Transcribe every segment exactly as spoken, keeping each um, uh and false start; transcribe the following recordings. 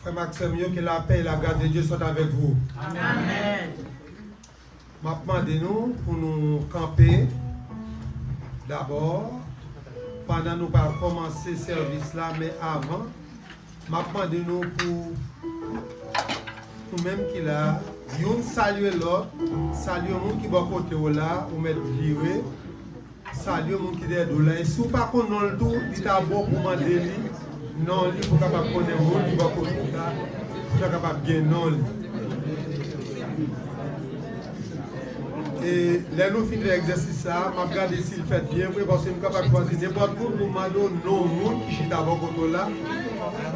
Frè m ak sè m yo, ke lapè e lagras de Dye sot avèk vou. Amèn. M ap mande nou pou nou kanpe dabò, pandan nou pral kòmanse sèvis la, men avan, m ap mande nou pou nou menm ki la, youn salye lòt, salye yon moun ki bò kote w la, ou mèt vire, salye moun ki dèyè do w la. E si w pa konn non l tou, li ta bon pou w mande li non li pou w kapab konnen moun ki bò kote w la, pou w ta kapab gen non li. E lè nou fin fè egzèsis sa a, m ap gade si l fèt byen vre, paske m kapab chwazi nenpòt moun pou m mande w non moun ki chita bò kote w la,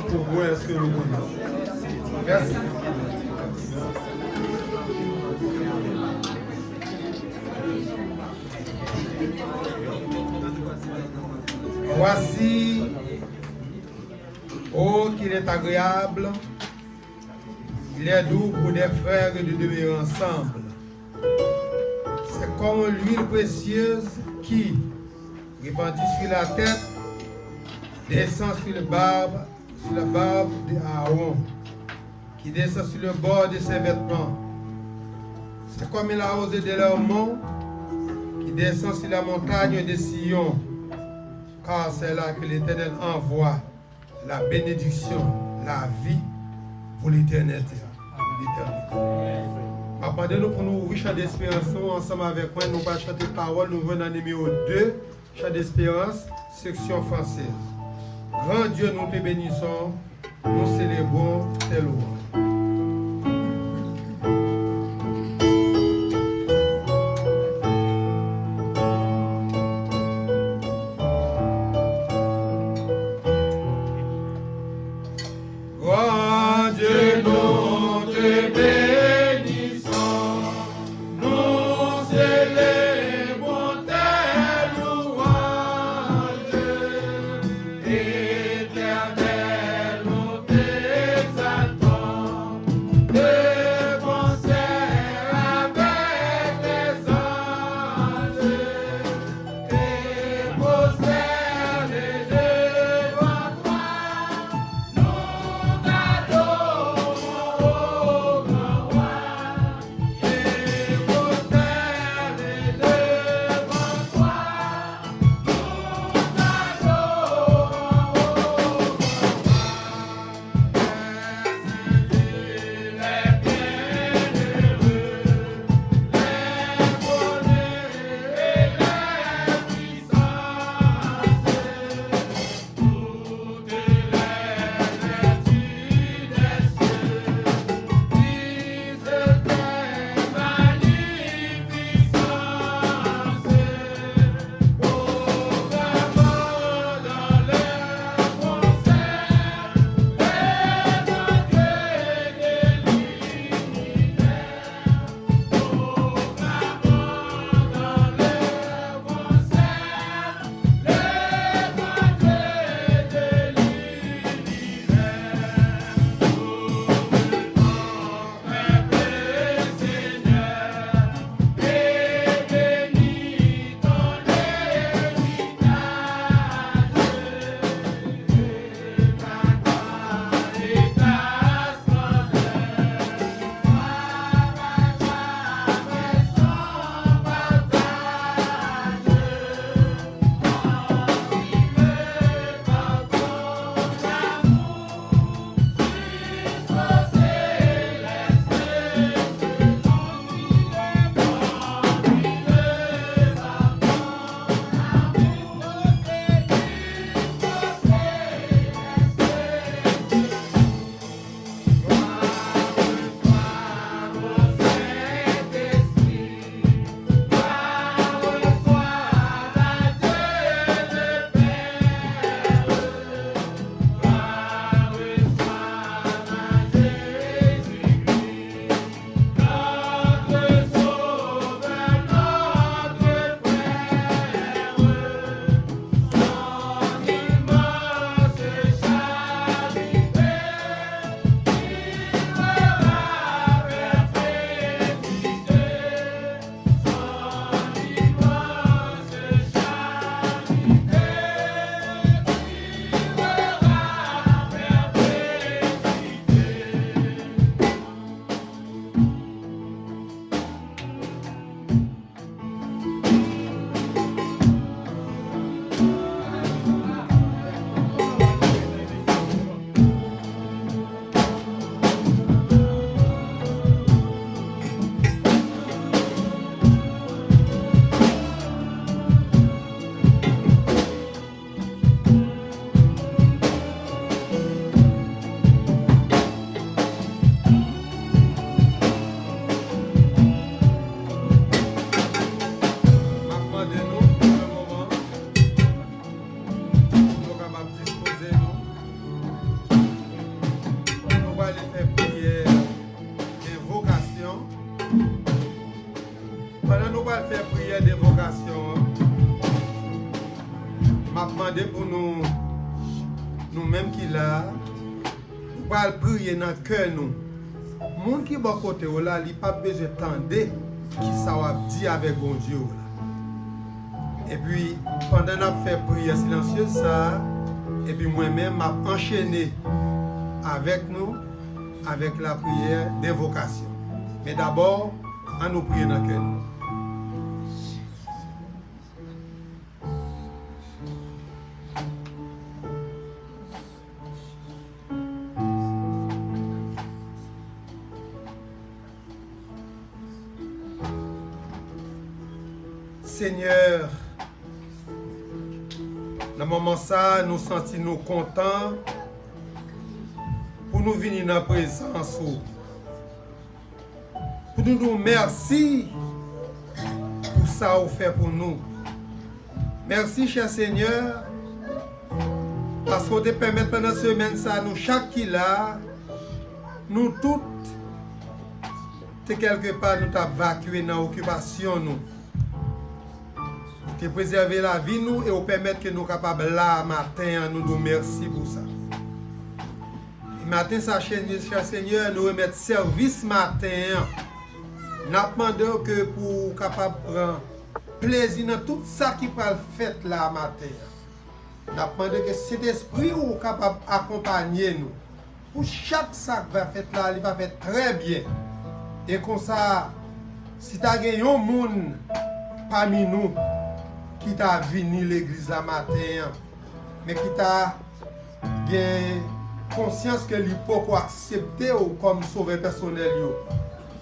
pou m wè èske nou konn li. Mèsi. Voici, oh, qu'il est agréable, il est doux pour des frères de demeurer ensemble. C'est comme l'huile précieuse qui répandue sur la tête, descend sur le barbe, sur la barbe de Aaron, qui descend sur le bord de ses vêtements. C'est comme la rosée de l'Hermon qui descend sur la montagne de Sion, car c'est là que l'Éternel envoie la bénédiction, la vie pour l'éternité. L'éternité. M ap mande nou pou nou ouvri chan desperans nou ansanm avèk mwen. Nou pral chante pawòl nou jwenn nan nimewo de, chan desperans, seksyon fransèz. Grand Dieu, nous te bénissons, nous célébrons tes louanges. Grand Dieu, nous te bénissons, nous célébrons tes louanges. Éternel, nous t'exaltons, Fè priyè envokasyon. Pandan nou pral fè priyè devokasyon an, m ap mande pou nou, nou menm ki la a, nou pral priye nan kè nou. Moun ki bò kote w la, li p ap bezwen tande kisa w ap di avèk Bondye w la. Epi, pandan n ap fè priyè silansyez sa a, epi mwen menm, m ap anchene avèk nou, avèk lapriyè denvokasyon. Men dabò, ann nou priye nan kè nou. Senyè, nan moman sa a, nou santi nou kontan pou nou vini nan prezans ou, pou nou di w mèsi pou sa ou fè pou nou. Mèsi, chè Senyè, paske w te pèmèt pandan semèn sa a, nou chak ki la a, nou tout te kèlkepa, nou t ap vakye nan okipasyon nou. Ou te prezève lavi nou e ou pèmèt ke nou kapab la a maten an, nou di w mèsi pou sa. E maten sa, Senyè, chè Senyè, nou remèt sèvis maten an. N ap mande w ke pou w kapab pran plezi nan tout sa ki pral fèt la a maten an. N ap mande ke Sentespri w kapab akonpanye nou. Pou chak sa k va fèt la, li va fèt trè byen. E konsa, si ta gen yon moun pami nou ki ta vini legliz la maten an, men ki ta gen konsyans ke li poko aksepte w kòm sovè pèsonèl yo,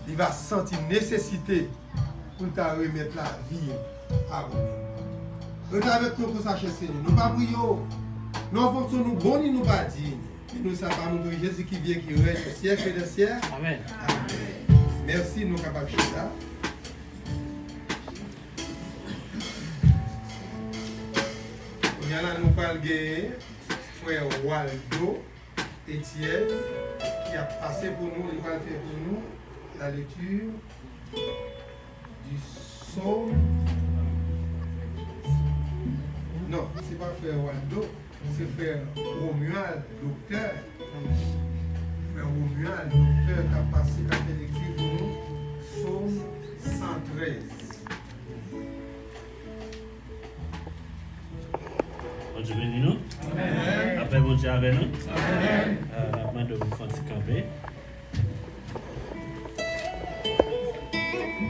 li va santi nesesite pou l ta remèt lavi l a ou menm. Rete avèk nou konsa, chè Senyè. Nou pa priye w nan fonksyon nou bon ni nou pa diy. Men nou sa pa nou Jezi ki vye, ki rèy nan syèk dè syèk. Amèn. Amèn. Mèsi, nou kapab chita. Kounye a la, nou pral gen frè Waldo Etienne ki ap pase pou nou, li pral fè pou nou la lecture du psaume. Non, se pa frè Waldo, se frè Romuald, doktè. Frè Romuald, doktè, k ap pase, k ap fè lekti pou nou, psaume san trèz. Bondye beni nou. Amèn. Lapè Bondye avè nou. Amèn. Ah, n ap mande w pou fè yon ti kanpe.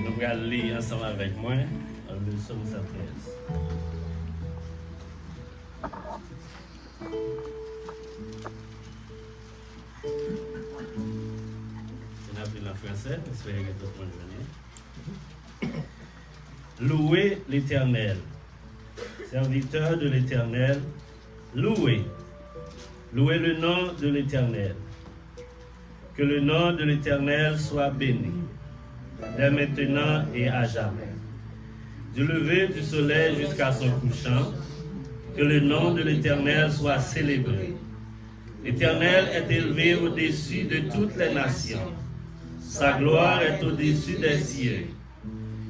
Nou pral li ansanm avèk mwen, euh, le psaume san trèz. N ap li l an fransè, m espere ke tout moun jwenn li. Louez l'Éternel. Serviteurs de l'Éternel, louez. Louez le nom de l'Éternel. Que le nom de l'Éternel soit béni, dès maintenant et à jamais. Du lever du soleil jusqu'à son couchant, que le nom de l'Éternel soit célébré. L'Éternel est élevé au-dessus de toutes les nations. Sa gloire est au-dessus des cieux.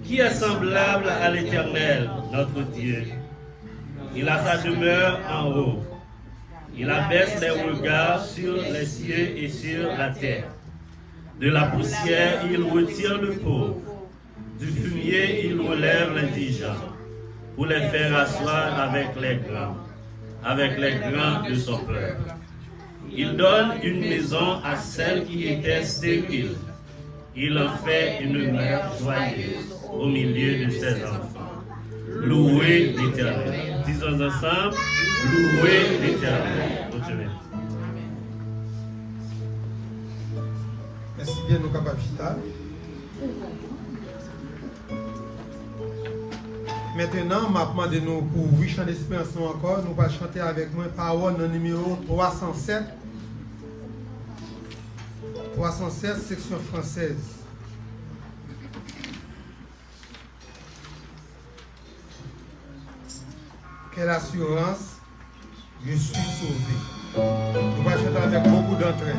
Qui est semblable à l'Éternel, notre Dieu ? Il a sa demeure en haut. Il abaisse les regards sur les cieux et sur la terre. De la poussière, il retire le pauvre. Du fumier, il relève l'indigent, pour les faire asseoir avec les grands, avec les grands de son peuple. Il donne une maison à celle qui était stérile. Il en fait une demeure joyeuse au milieu de ses enfants. Louez l'Éternel. Disons ensemble, louez l'Éternel. Bondye beni. Mèsi byen, nou kapab chita. Mentenan, m ap mande nou pou ouvri chan desperans nou ankò. Nou pral chante avèk mwen pawòl nan nimewo twa san sèt. Twa san sèt, seksyon fransèz. Quelle assurance, je suis sauvé. Nou pral chante avèk bokou d'antre.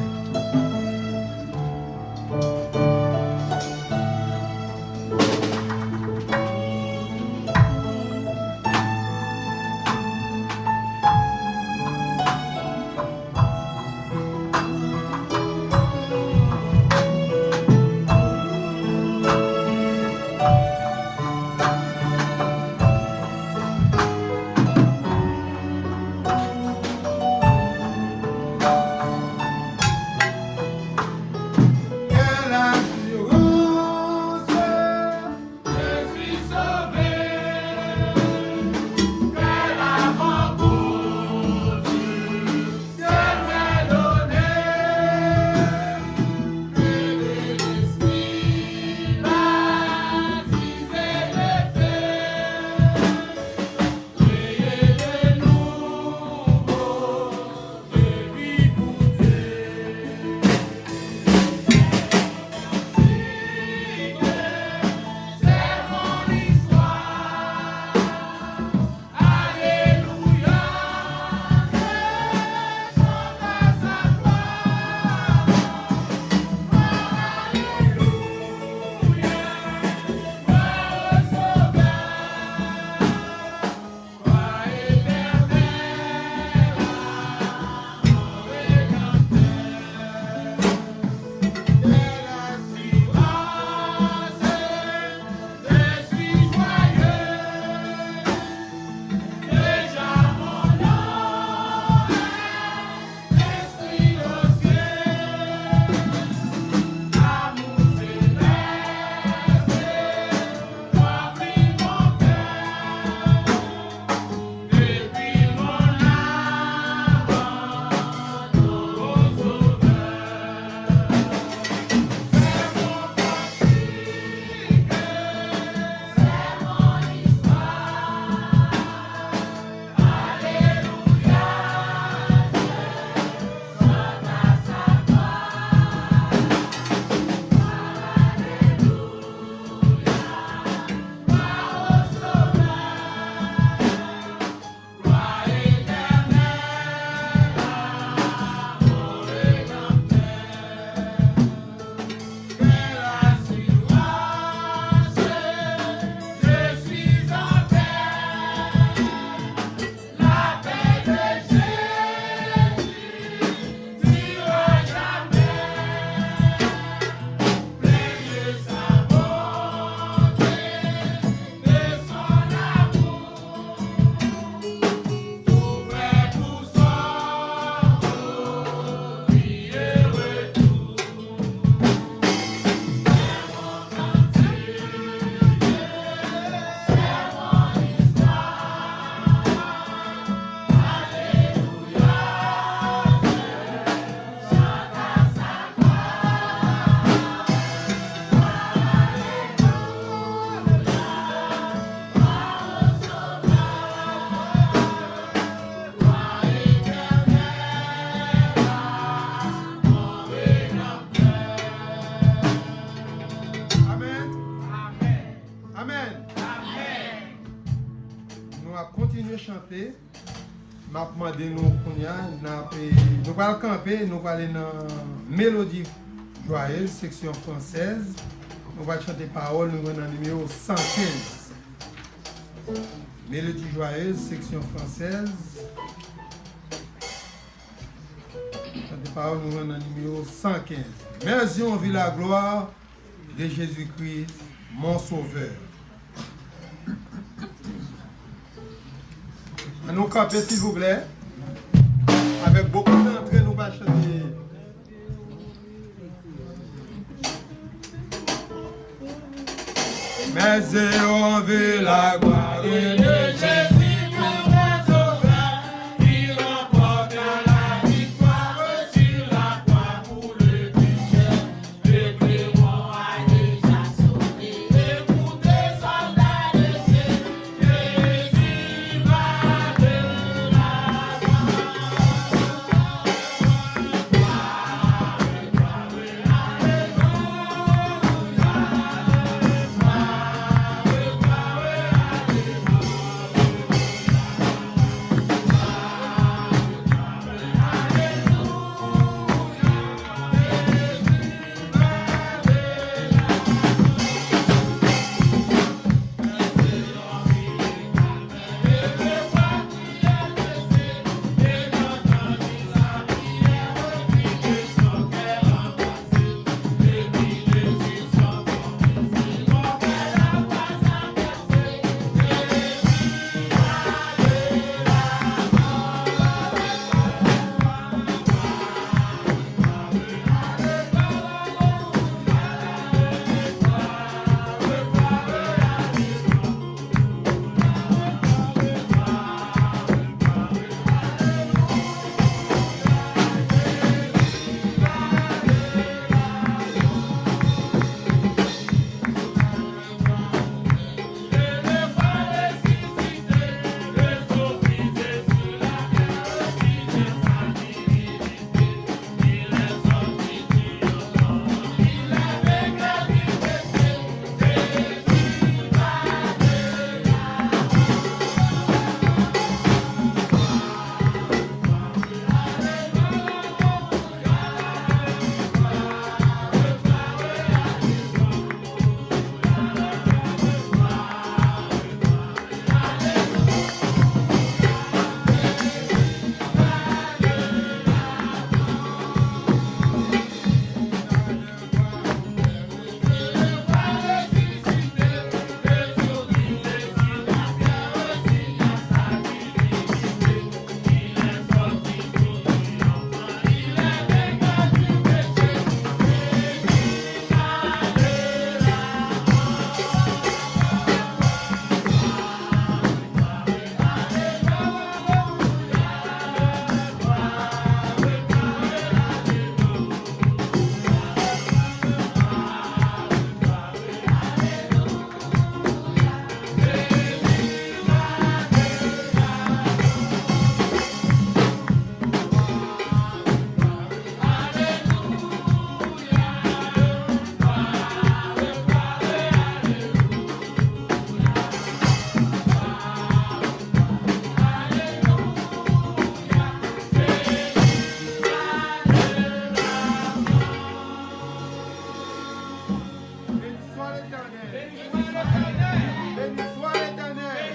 M ap mande nou kounye a, n ap, nou pral kanpe, nou prale nan Mélodie Joyeuse, seksyon fransèz. Nou pral chante pawòl, nou jwenn nan nimewo san kenz. Mélodie Joyeuse, seksyon fransèz. Chante pawòl, nou jwenn nan nimewo san kenz. Mes yeux ont vu la gloire de Jésus-Christ, mon Sauveur. Ann nou kanpe, silvouplè. Avèk bokou dantre, nou va chante. Mes yeux ont vu la gloire de Jésus, mon sauveur, qui remporta la victoire sur la croix pour le pécheur. Le clairon a déjà sonné. Écoutez, soldats de Dieu, Jésus va de l'avant. Béni soit l'Éternel. Béni soit l'Éternel. Béni soit l'Éternel.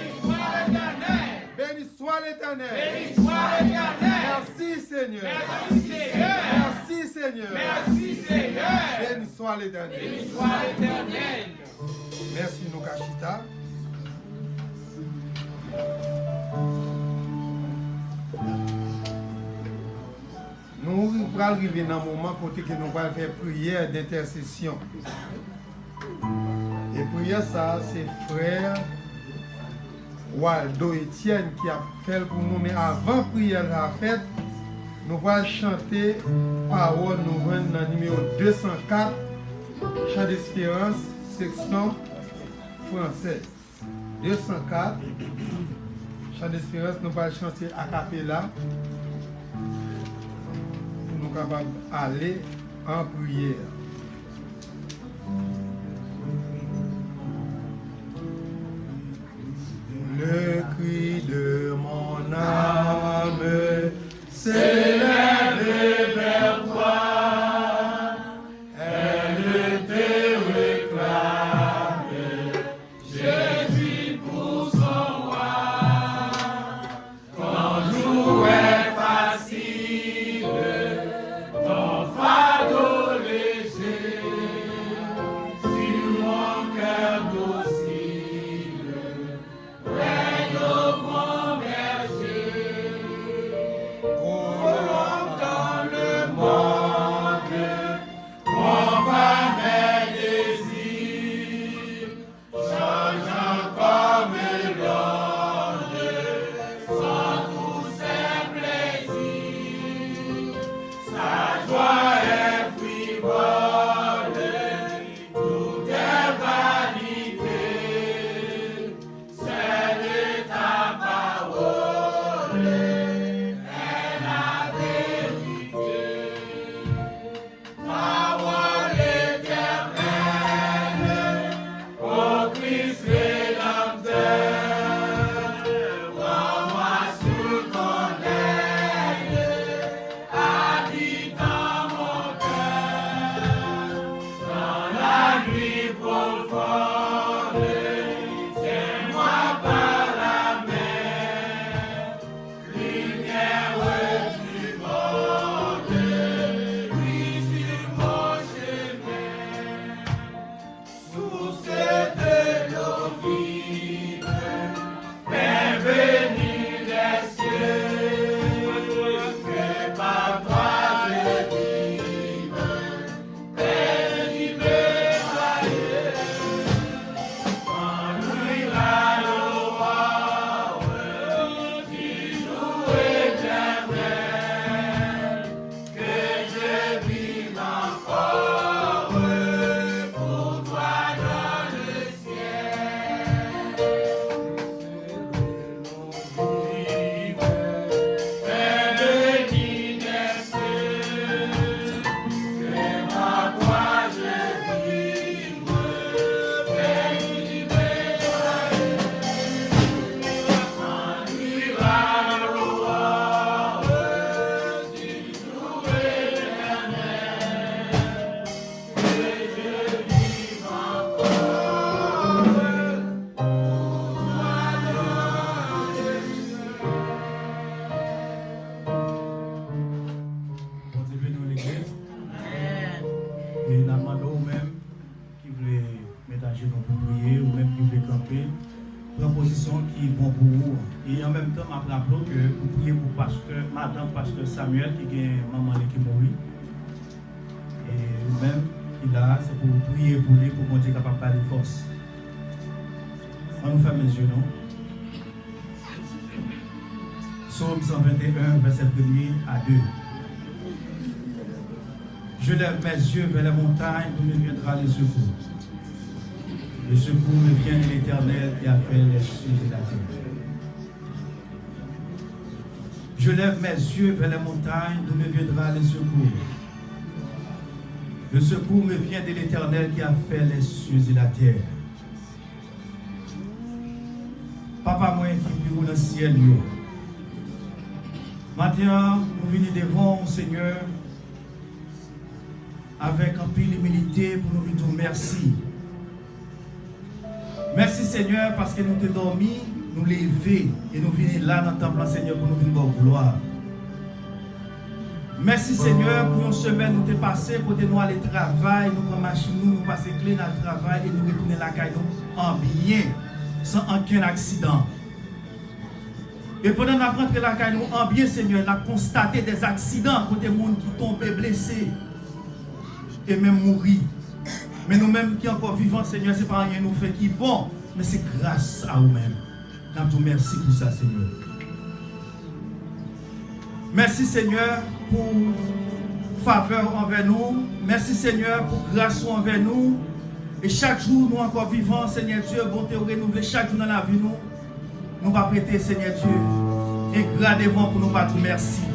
Béni soit l'Éternel. Béni soit l'Éternel. Merci Seigneur. Merci Seigneur. Merci Seigneur. Merci Seigneur. Béni soit l'Éternel. Béni soit l'Éternel. Mèsi, nou ka chita. Nou pral rive nan moman kote ke nou pral fè priyè dentèsesyon. E priyè sa a, se frè Waldo Etienne ki ap fè l pou nou, men avan priyè sa a fèt, nou pral chante pawòl nou jwenn nan nimewo de san kat, Chan Desperans, seksyon fransèz. De san kat, Chan Desperans, nou pral chante akapela pou nou kapab ale an priyè. Le cri de mon E n ap mande ou menm ki vle met ajenou pou priye, ou menm ki vle kanpe, pran pozisyon ki bon pou ou. E an menm tan, m ap raple w ke pou priye pou pastè, madanm pastè Samuel ki gen manman li ki mouri. E ou menm ki la a, se pou w priye pou li, pou Bondye kapab ba li fòs. Ann nou fèmen zye nou. Psaume cent vingt et un, verset premier à deux. Je lève mes yeux vers les montagnes, d'où me viendra le secours. Le secours me vient de l'Éternel qui a fait les cieux et la terre. Je lève mes yeux vers les montagnes, d'où me viendra le secours. Le secours me vient de l'Éternel qui a fait les cieux et la terre. Papa mwen ki pi wo nan syèl yo, maten an, nou vini devan w, Senyè, avèk anpil imilite pou nou vin di w mèsi. Mèsi, Senyè, paske nou te dòmi, nou leve, e nou vini la nan tanp lan, Senyè, pou nou vin ba w glwa. Mèsi, Senyè, pou yon semèn nou te pase, kote nou ale travay, nou pran machin nou, nou pase kle, n al travay, e nou retounen lakay nou an byen, san ankenn aksidan. E pandan n ap rantre lakay nou an byen, Senyè, n ap konstate dè aksidan, kote moun ki tonbe blese, e menm mouri. Men nou menm ki ankò vivan, Senyè, se pa anyen nou fè ki bon, men se gras a ou menm. N ap di w mèsi pou sa, Senyè. Mèsi, Senyè, pou favè w anvè nou. Mèsi, Senyè, pou gras ou anvè nou. E chak jou nou ankò vivan, Senyè Dye, bonte w renouvle chak jou nan lavi nou. Nou p ap rete, Senyè Dye, engra devan w pou nou pa di w mèsi.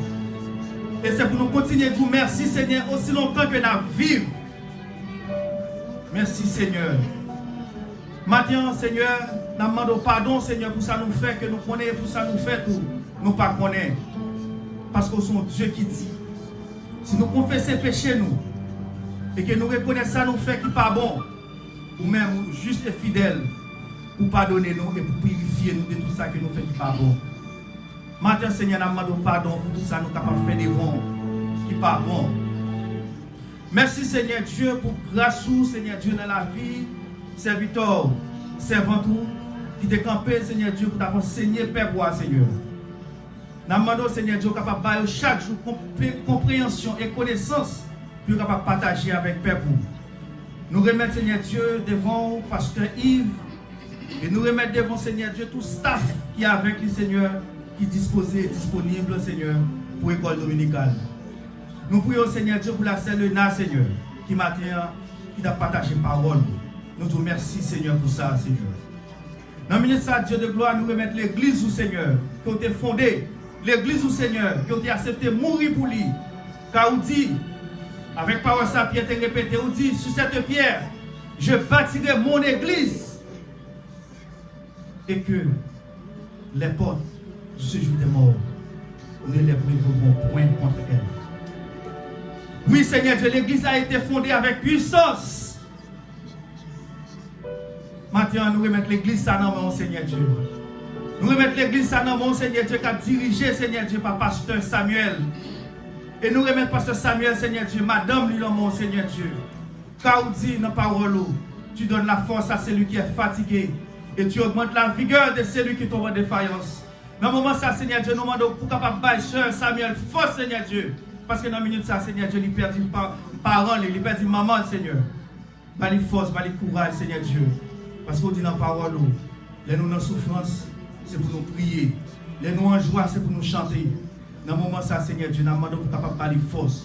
E se pou nou kontinye di w mèsi, Senyè, osi lontan ke n ap viv. Mèsi, Senyè. Maten an, Senyè, n ap mande w padon, Senyè, pou sa nou fè ke nou konnen e pou sa nou fè tou nou pa konnen. Paske w se yon Dye ki di, si nou konfese peche nou e ke nou rekonèt sa nou fè ki pa bon, ou menm, ou jis e fidèl pou padone nou e pou pirifye nou de tout sa ke nou fè ki pa bon. Maten, Senyè, n ap mande w padon pou tout sa nou kapab fè devan w ki pa bon. Mèsi, Senyè Dye, pou gras ou, Senyè Dye, nan lavi sèvitè w, sèvant ou, ki te kanpe, Senyè Dye, pou t ap ansenye pèp ou a, Senyè. N ap mande w, Senyè Dye, w kapab ba yo chak jou konpe-, konpreyansyon e konesans pou yo kapab pataje avèk pèp ou. Nou remèt, Senyè Dye, devan w pastè Yves, e nou remèt devan, Senyè Dye, tout staff ki avèk li, Senyè, ki dispoze e disponib, Senyè, pou lekòl dominikal. Nou priye w, Senyè Dye, pou la sè Lena, Senyè, ki maten an, ki t ap pataje pawòl ou. Nou di w mèsi, Senyè, pou sa, Senyè. Nan minit sa, Dye de glwa, nou remèt legliz ou, Senyè, ke w te fonde, legliz ou, Senyè, ke w te aksepte mouri pou li. Ka ou di, avèk pawòl sa Pyè te repete, ou di, sur cette pierre, je bâtirai mon église, et que les portes du séjour des morts ne les prévaudront point contre elle. Wi, Senyè Dye, legliz la a été fondée avec puissance. Maten an, nou remèt legliz sa nan men w, Senyè Dye. Nou remèt legliz sa nan men w, Senyè Dye, k ap dirije, Senyè Dye, pa pastè Samuel. E nou remèt pastè Samuel, Senyè Dye, madanm li nan men w, Senyè Dye. Ka ou di nan pawòl ou, tu donnes la force à celui qui est fatigué, et tu augmentes la vigueur de celui qui tombe en défaillance. Nan moman sa, Senyè Dye, nou mande w pou kapab bay sè Samuel fòs, Senyè Dye. Paske nan minit sa, Senyè Dye, li pèdi pa-, paran li, li pèdi manman l, Senyè. Ba li fòs, ba li kouraj, Senyè Dye. Paske w di nan pawòl ou, lè nou nan soufrans, se pou nou priye. Lè nou an jwa, se pou nou chante. Nan moman sa, Senyè Dye, n ap mande w pou kapab ba li fòs.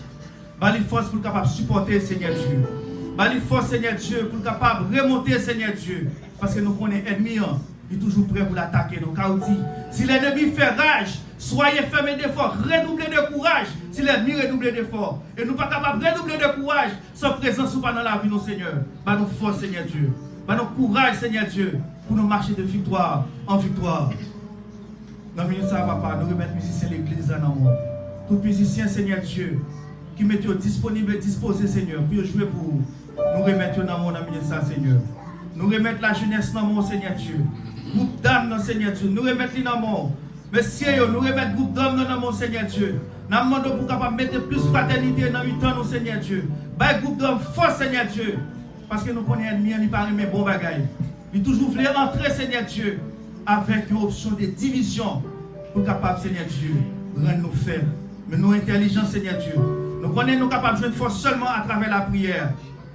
Ba li fòs pou l kapab sipòte, Senyè Dye. Ba li fòs, Senyè Dye, pou l kapab remonte, Senyè Dye. Paske nou konnen ènmi an, li toujou prè pou l atake nou. Ka ou di, si l'ennemi fait rage, soyez fermes d'efforts, redoublez de courage. Si lènmi redouble defò, e nou pa kapab redouble de kouraj san prezans ou pa nan lavi nou, Senyè. Ba nou fòs, Senyè Dye. Ba nou kouraj, Senyè Dye, pou nou mache de viktwa an viktwa. Nan minit sa a, papa, nou remèt mizisyen legliz la nan men w. Tout mizisyen, Senyè Dye, ki mete yo disponib e dispoze, Senyè, pou yo jwe pou ou, nou remèt yo nan men w nan minit sa a, Senyè. Nou remèt lajenès nan men w, Senyè Dye. Gwoup dam nan, Senyè Dye, nou remèt li nan men w. Mesye yo, nou remèt gwoup dam nan nan men w, Senyè Dye. N ap mande w pou w kapab mete plis fratènite nan mitan nou, Senyè Dye. Bay gwoup dòm fòs, Senyè Dye. Paske nou konnen ènmi an, li pa renmen bon bagay. Li toujou vle antre, Senyè Dye, avèk yon opsyon de divizyon pou l kapab, Senyè Dye, rann nou fèb. Men nou entèlijan, Senyè Dye. Nou konnen nou kapab jwenn fòs sèlman atravè lapriyè.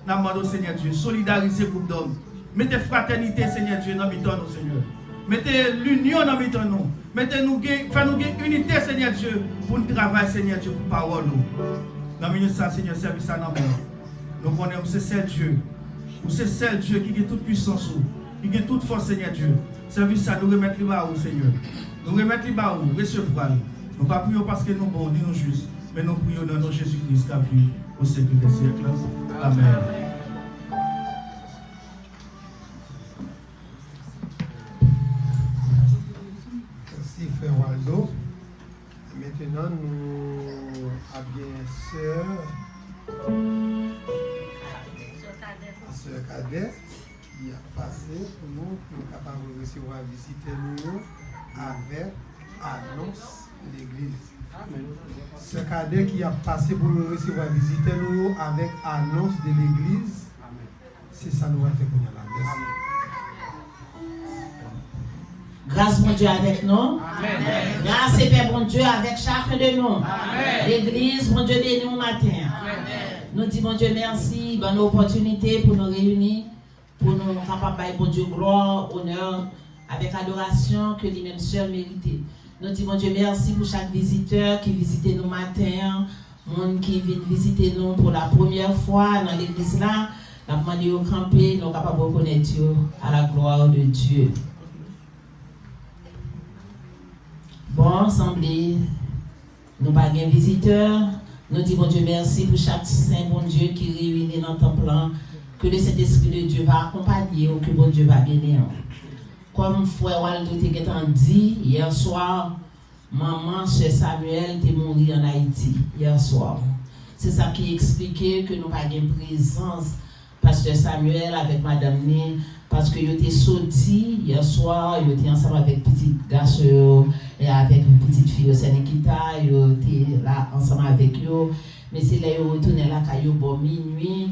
N ap mande w, Senyè Dye, solidarize gwoup dòm. Mete fratènite, Senyè Dye, nan mitan nou, Senyè. Mete linyon nan mitan nou. Mete nou gen, fè nou gen inite, Senyè Dye, pou n travay, Senyè Dye, pou pawòl ou. Nan minit sa, Senyè, sèvis sa nan men w. Nou konnen ou se sèl Dye. Ou se sèl Dye ki gen tout pwisans ou, ki gen tout fòs, Senyè Dye. Sèvis sa, nou remèt li ba ou, Senyè. Nou remèt li ba ou, resevwa l. Nou pa priye w paske nou bon, ni nou jis, men nou priye w nan non Jezi Kris k ap viv pou syèk dè syèk la. Amèn. Mèsi, frè Waldo. Mentenan, nou ap gen sè, sè Kadè ki ap pase pou nou, pou nou kapab resevwa vizitè nou yo avèk anons legliz. Sè Kadè ki ap pase pou nou resevwa vizitè nou yo avèk anons de legliz. Se sa nou pral fè kounye a la. Mèsi. Gras Bondye avèk nou. Amèn. Gras e pè Bondye avèk chakren de nou. Amèn. Legliz, Bondye beni w maten an. Amèn. Nou di Bondye mèsi, ban nou opòtinite pou nou reyini, pou nou kapab bay Bondye glwa, onè, avèk adorasyon ke li menm sèl merite. Nou di Bondye mèsi pou chak vizitè ki vizite nou maten an, moun ki vin vizite nou pou la premyè fwa nan legliz la. N ap mande yo kanpe, nou kapab rekonèt yo à la gloire de Dieu. Bon, sanble nou pa gen vizitè. Nou di Bondye mèsi pou chak sen Bondye ki reyini nan tanp lan. Que le Saint-Esprit de Dieu va accompagner ou, que Bondye va bénir. Kòm frè Waldo te gentan di yè swa, manman sè Samuel te mouri ann Ayiti yè swa. Se sa ki eksplike ke nou pa gen prezans pastè Samuel avèk madanm ni, paske yo te soti yè swa, yo te ansanm avèk pitit gason yo, e avèk pitit fi yo, sè Nikita, yo te la ansanm avèk yo. Men se lè yo retounen lakay yo bò minui,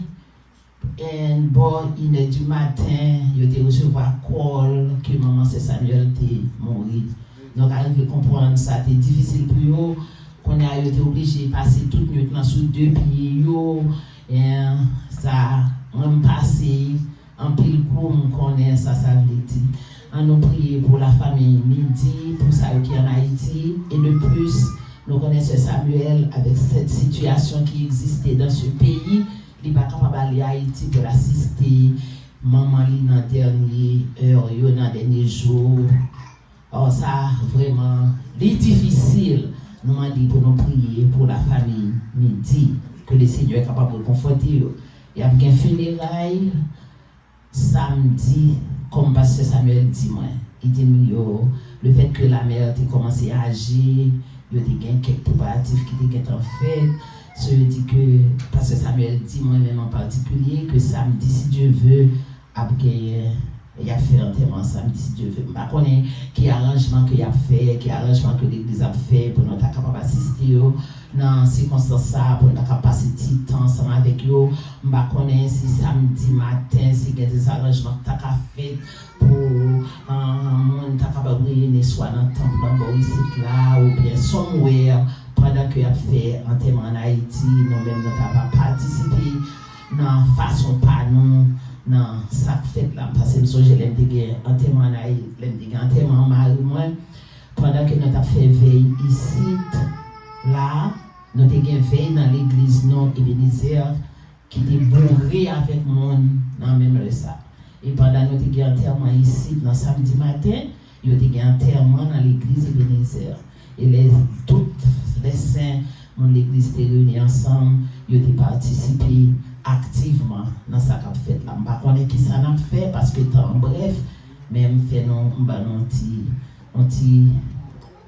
and bò inè di maten, yo te resevwa kòl ke manman sè Samuel te mouri. Donk, arive konprann sa te difisil pou yo. Kounye a, yo te oblije pase tout nwit lan sou de pye yo. And sa, mwen, m pase anpil kou, m konnen sa sa vle di. An nou priye pou lafanmi Midi, pou sa yo ki ann Ayiti. E de plis, nou konnen sè Samuel, avèk sèt sitiyasyon ki egziste dans ce pays, li pa kapab ale Ayiti pou l asiste manman li nan dènye è yo, nan dènye jou. Or, sa vrèman, li difisil. Nou mande pou nou priye pou lafanmi Midi, ke le Senyè kapab rekonfòte yo. Y ap gen fineray samdi, kòm pastè Samuel di mwen. Li di m yo, le fèt ke lamè te kòmanse aje, yo te gen kèk preparatif ki te gentan fèt. So, yo di ke pastè Samuel di mwen menm an patikilye ke samdi, si Dye vle, ap genyen, y ap fè antèman samdi, si Dye vle. M pa konnen ki aranjman ke y ap fè, ki aranjman ke legliz ap fè pou nou ta kapab asiste yo nan sikonstans sa a, pou nou ta kapab pase ti tan ansanm avèk yo. M pa konnen si samdi maten, si gen dezaranjman k ta ka fèt pou, ah, moun ta kapab reyini swa nan tanp lan bò isit la, oubyen somewhere, pandan ke y ap fè antèman ann Ayiti, nou menm nou ta pa patisipe nan fason pa nou, nan sa k fèt la. Paske m sonje lè m te gen antèman ann Ayi-, lè m te gen antèman mari mwen, pandan ke nou t ap fè vèy isit la, nou te gen vèy nan legliz nou, Ebenezer, ki te boure avèk moun nan menm lè sa. E pandan nou te gen antèman isit nan samdi maten, yo te gen antèman nan legliz Ebenezer. E lè tout lè sen, moun legliz te reyini ansanm, yo te patisipe aktivman nan sa k ap fèt la. M pa konnen kisa n ap fè, paske tan an brèf, men m fè nou, m ban nou yon ti, yon ti,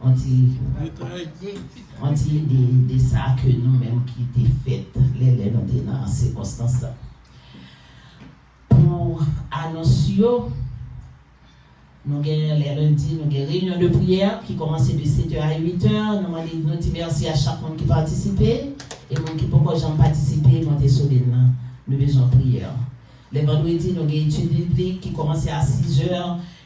yon ti, yon ti ide de sa ke nou menm ki te fèt lè, lè nou te nan sikonstans sa. Pou anons yo, Nou gen lè lendi, nou gen reyinyon de priyè ki kòmanse de sèt è a uit è. Nou mande, nou di mèsi a chak moun ki patisipe. E moun ki poko janm patisipe, monte sou lin nan. Nou bezwen priyè. Lè vandredi, nou gen etid biblik ki kòmanse a sis è,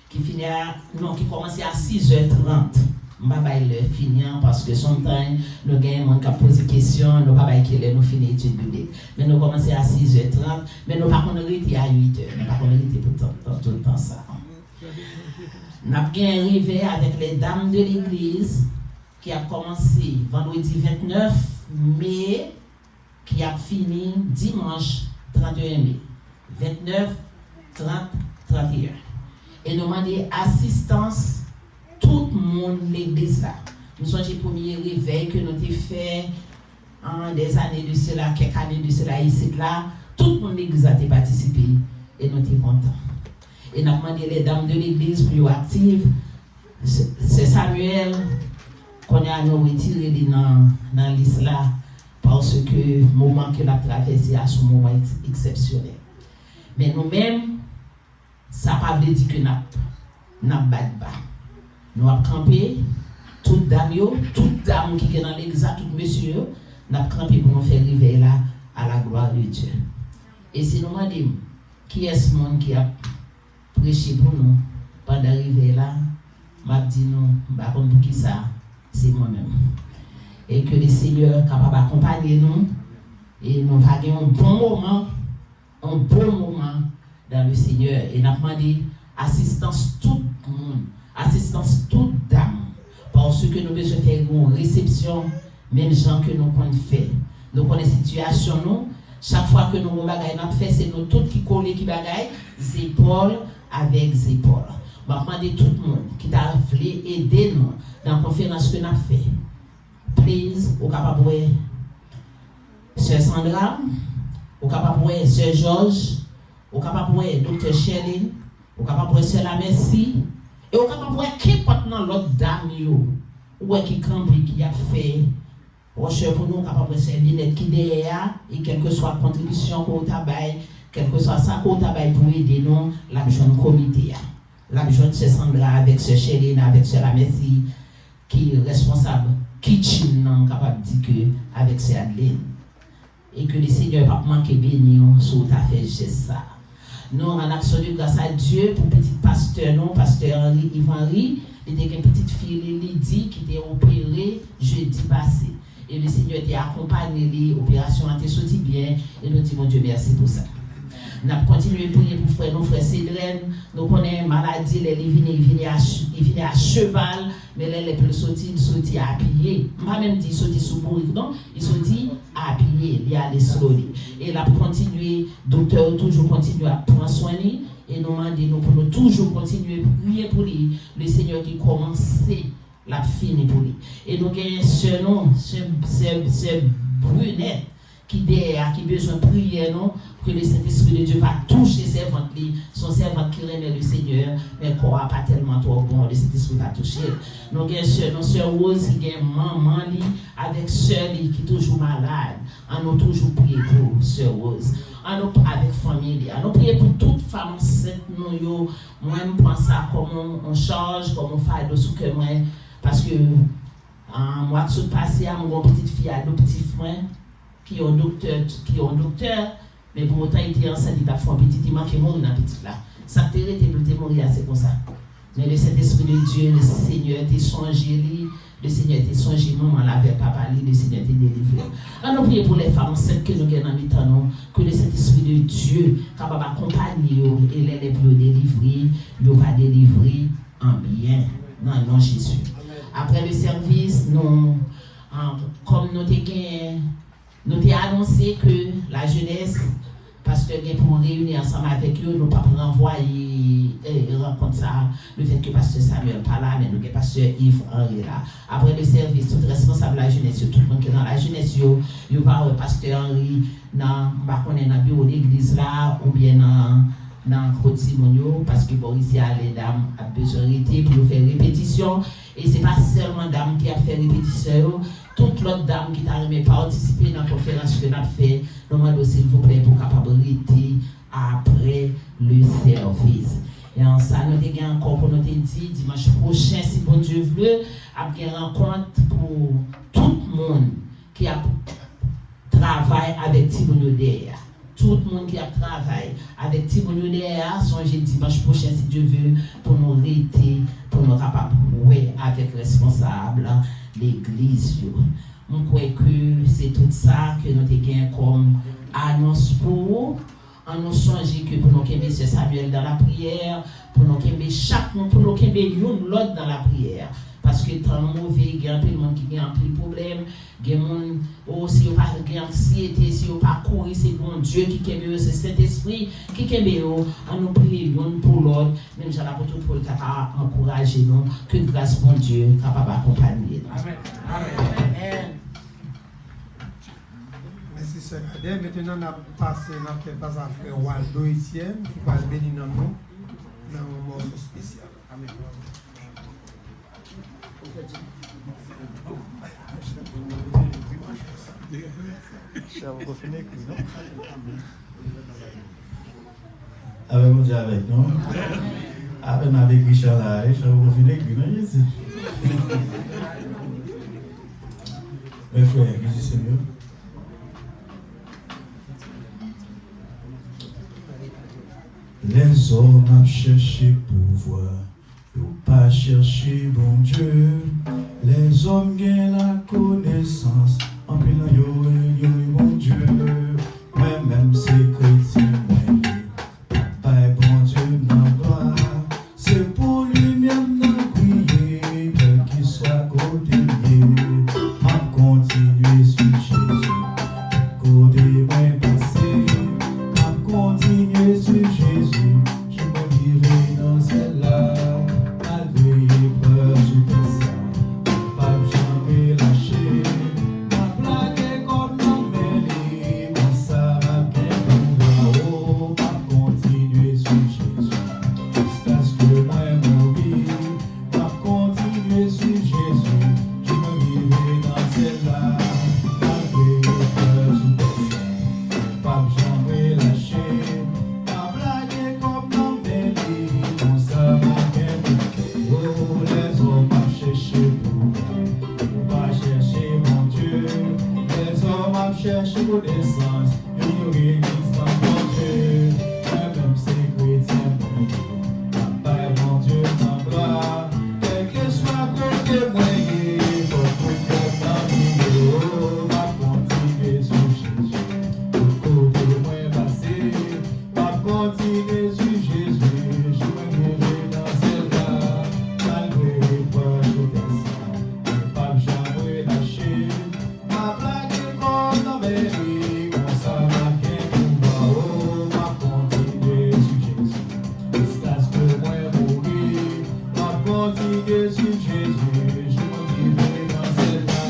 ki fini a, non, ki kòmanse a sis è trant. M pa bay lè fini an, paske sometimes nou gen moun k ap poze kesyon, nou pa bay ki lè nou fini etid biblik. Men nou kòmanse a sis è trant, men nou pa konn rete a uit è. Nou pa konn rete pou tan, tan, tout tan sa. N ap gen revèy avèk les dames de l'église ki ap kòmanse vandredi vennèf me, ki ap fini dimanch trannteyen me. Vennèf, trant, trannteyen. E nou mande asistans tout moun legliz la. M sonje premye revèy ke nou te fè an dèzane de sela, kèk ane de sela isit la, tout moun legliz la te patisipe e nou te kontan. E n ap mande les dames de l'église pou yo aktif. Sè Samuel, kounye a nou retire li nan, nan lis la, paske moman ke l ap travèse a se yon moman eks-, eksepsyonèl. Men nou menm, sa pa vle di ke n ap, n ap bat ba. Nou ap kanpe, tout dam yo, tout dam ki gen nan legliz la, tout mesye yo, n ap kanpe pou nou fè revèy la à la gloire de Dieu. E si nou mande m, kiyès moun ki ap preche pou nou pandan revèy la, m ap di nou, m pa konn poukisa, se mwen menm. E ke le Senyè kapab akonpanye nou, e nou va gen yon bon moman, yon bon moman dans le Senyè. E n ap mande asistans tout moun, asistans tout dam, paske nou bezwen fè yon resepsyon menm jan ke nou konn fè. Nou konnen sitiyasyon nou, chak fwa ke nou gon bagay n ap fè, se nou tout ki kole ki bagay, zepòl avèk zepòl. M ap mande tout moun ki ta vle ede nou nan konferans ke n ap fè. Please, ou kapab wè Sè Sandra, ou kapab wè Sè Jòj, ou kapab wè Doktè Sherline, ou kapab wè Sè Lamèsi, e ou kapab wè kenpòt nan lòt dam yo, ou wè ki kanpe, ki ap fè wòchè pou nou, ou kapab wè Sè Linèt ki dèyè a, e kèlkeswa kontribisyon ke w ta bay, kèlkeswa sa ke w ta bay pou ede nou, l ap jwenn komite a. L ap jwenn Sè Sandra avèk Sè Sherline, avèk Sè Lamèsi, ki responsab kitchen nan, m kapab di ke avèk Sè Adeline. E ke le Senyè p ap manke beni w si w ta fè jès sa. Nou rann aksyon de gras a Dye pou pitit pastè nou, pastè Henry Yves Henry. Li te gen pitit fi li, Lydie, ki te opere jedi pase. E le Senyè te akonpanye li, operasyon an te soti byen, e nou di Bondye mèsi pou sa. N ap kontinye priye pou frè nou, frè Sedren. Nou konnen maladi, lè li vini, li vini a, li vini a cheval, men lè, lè pou l soti, li soti a pye. M pa menm di li soti sou bourik, non, li soti a pye, li ale slowly. E l ap kontinye, doktè yo toujou kontinye ap pran swen li, e nou mande nou pou nou toujou kontinye priye pou li, le Senyè ki kòmanse l ap fini pou li. E nou gen sè nou, sè, sè, sè Brunette, ki dèyè a, ki bezwen priyè nou, ke le Sentespri de Dye va touche sèvant li. Se yon sèvant ki renmen le Senyè, men kò a pa tèlman twò bon, le Sentespri va touche l. Nou gen sè nou, sè Rose, ki gen manman li avèk sè li ki toujou malad. An nou toujou priye pou sè Rose. An nou, avèk fanmi li. An nou priye pou tout fanm ansent nou yo. Mwen, m pran sa kòm yon, yon chaj, kòm yon fado sou kè mwen, paske, ah, mwa k sot pase a, m gen yon pitit fi adoptif mwen, ki yon doktè, ki yon doktè, men pou otan li te ansent, li t ap fè yon pitit, li manke mouri nan pitit la. Sa k te rete pou l te mouri a, se konsa. Men le Sentespri de Dye, le Senyè te sonje li, le Senyè te sonje manman l avèk papa li, le Senyè te delivre l. An nou priye pou lè fanm ansent ke nou gen nan mitan nou, ke le Sentespri de Dye kapab akonpanye yo, e lè, lè pou yo delivre, yo va delivre an byen, nan non Jezi. Apre le sèvis, nou, ah, kòm nou te gen, nou te anonse ke lajenès, pastè gen pou reyini ansanm avèk yo, nou p ap ranvwaye, eh, rankont sa a, le fèt ke pastè Samuel pa la, men nou gen pastè Yves Henry la. Apre le sèvis, tout responsab lajenès yo, tout moun ki nan lajenès yo, yo va wè pastè Henry nan, m pa konnen, nan biwo legliz la, oubyen nan, nan kot timoun yo, paske bò isi a, lè dam ap bezwen rete pou yo fè repetisyon. E se pa sèlman dam ki ap fè repetisyon yo, tout lòt dam ki ta renmen patisipe nan konferans ke n ap fè, nou mande w silvouplè pou w kapab rete apre le sèvis. E an sa, nou te gen ankò pou nou te di, dimanch pwochen, si Bondye vle, ap gen rankont pou tout moun ki ap travay avèk timoun yo dèyè a. Tout moun ki ap travay avèk timoun yo dèyè a, sonje dimanch pwochen, si Dye vle, pou nou rete, pou nou kapab wè avèk responsab legliz yo. M kwè ke se tout sa ke nou te gen kòm anons pou ou. An nou sonje ke pou nou kenbe Sè Samuel nan lapriyè, pou nou kenbe chak moun, pou nou kenbe youn lòt nan lapriyè. Paske tan an move, gen anpil moun ki gen anpil pwoblèm, gen moun, o, si yo pa gen anksiyete, si yo pa kouri, se Bondye ki kenbe yo, se Sentespri ki kenbe yo. An nou priye youn pou lòt, menm jan apot Pòl ta ka ankouraje nou, ke gras Bondye kapab akonpanye nou. Amèn. Amèn. Mèsi, sè Kadè. Mentnan, n ap pase, n ap fè pas a frè Waldo Etienne, ki pral beni nanm nou nan yon mòso espesyal. Chè poko fin ekri, non? Avèk Bondye avèk nou. Apèn m ap ekri chan la, e chan poko fin ekri, non, Jezi? Men frè, mizisyen yo. Lèzòm ap chèche pouvwa, yo pa chèche Bondye. Lèzòm gen lakonesans, anpil nan yo inyore Bondye. Mwen menm se kretyen mwen ye, m ap bay Bondye m nan glwa. Se pou limyè m nan briye, kèlkeswa kote m ye. M ap kontinye swiv Jezi, kote mwen pase. M ap kontinye swiv Jezi, jis mwen rive nan syèl la. Malgre eprèv sou tè sa, m p ap janm relache. M ap lage kò m nan men li, konsa m ap gen pouvwa. O, m ap kontinye swiv Jezi, jiskaske mwen mouri. M ap kontinye swiv Jezi, jis mwen rive nan syèl la. Malgre eprèv sou tè sa, m p ap janm relache. M ap lage kò m nan men li, konsa m ap gen pouvwa. O, lèzòm ap chèche pouvwa, yo pa chèche Bondye. Lèzòm ap chèche konesans, yo inyore egzistans Bondye. Mwen menm se kretyen mwen ye, m ap bay Bondye m nan glwa. Kèlkeswa kote mwen ye, fòk mwen fè m nan priye. O, m ap kontinye swiv Jezi, tout kote mwen pase. M ap kontinye swiv Jezi, jis mwen rive nan syèl la. Malgre eprèv sou tè sa, mwen p ap janm relache. M ap lage kò m nan men li, konsa m ap gen pouvwa. O, m ap kontinye swiv Jezi, jiskaske mwen mouri. M ap kontinye swiv Jezi, jis mwen rive nan syèl la.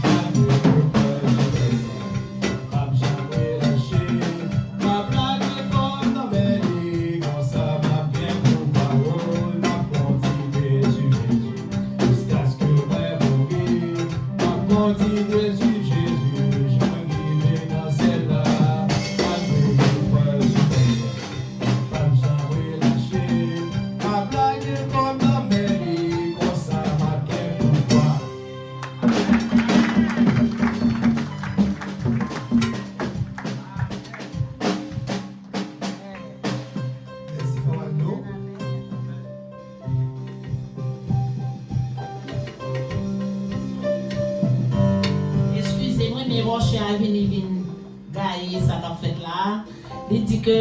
Malgre eprèv sou tè sa, m p ap janm relache. M ap lage kò m nan men li, konsa m ap gen pouvwa. O, m ap kontinye swiv Jezi, jiskaske mwen mouri. M ap kontinye swiv Jezi, jis mwen rive nan syèl la. Malgre eprèv sou tè sa, m p ap janm relache. M ap lage kò m nan men li, konsa m ap gen pouvwa. Mèsi, frè Waldo. Eskize mwen, men Rochè a vini vin gaye sa k ap fèt la a. Li di ke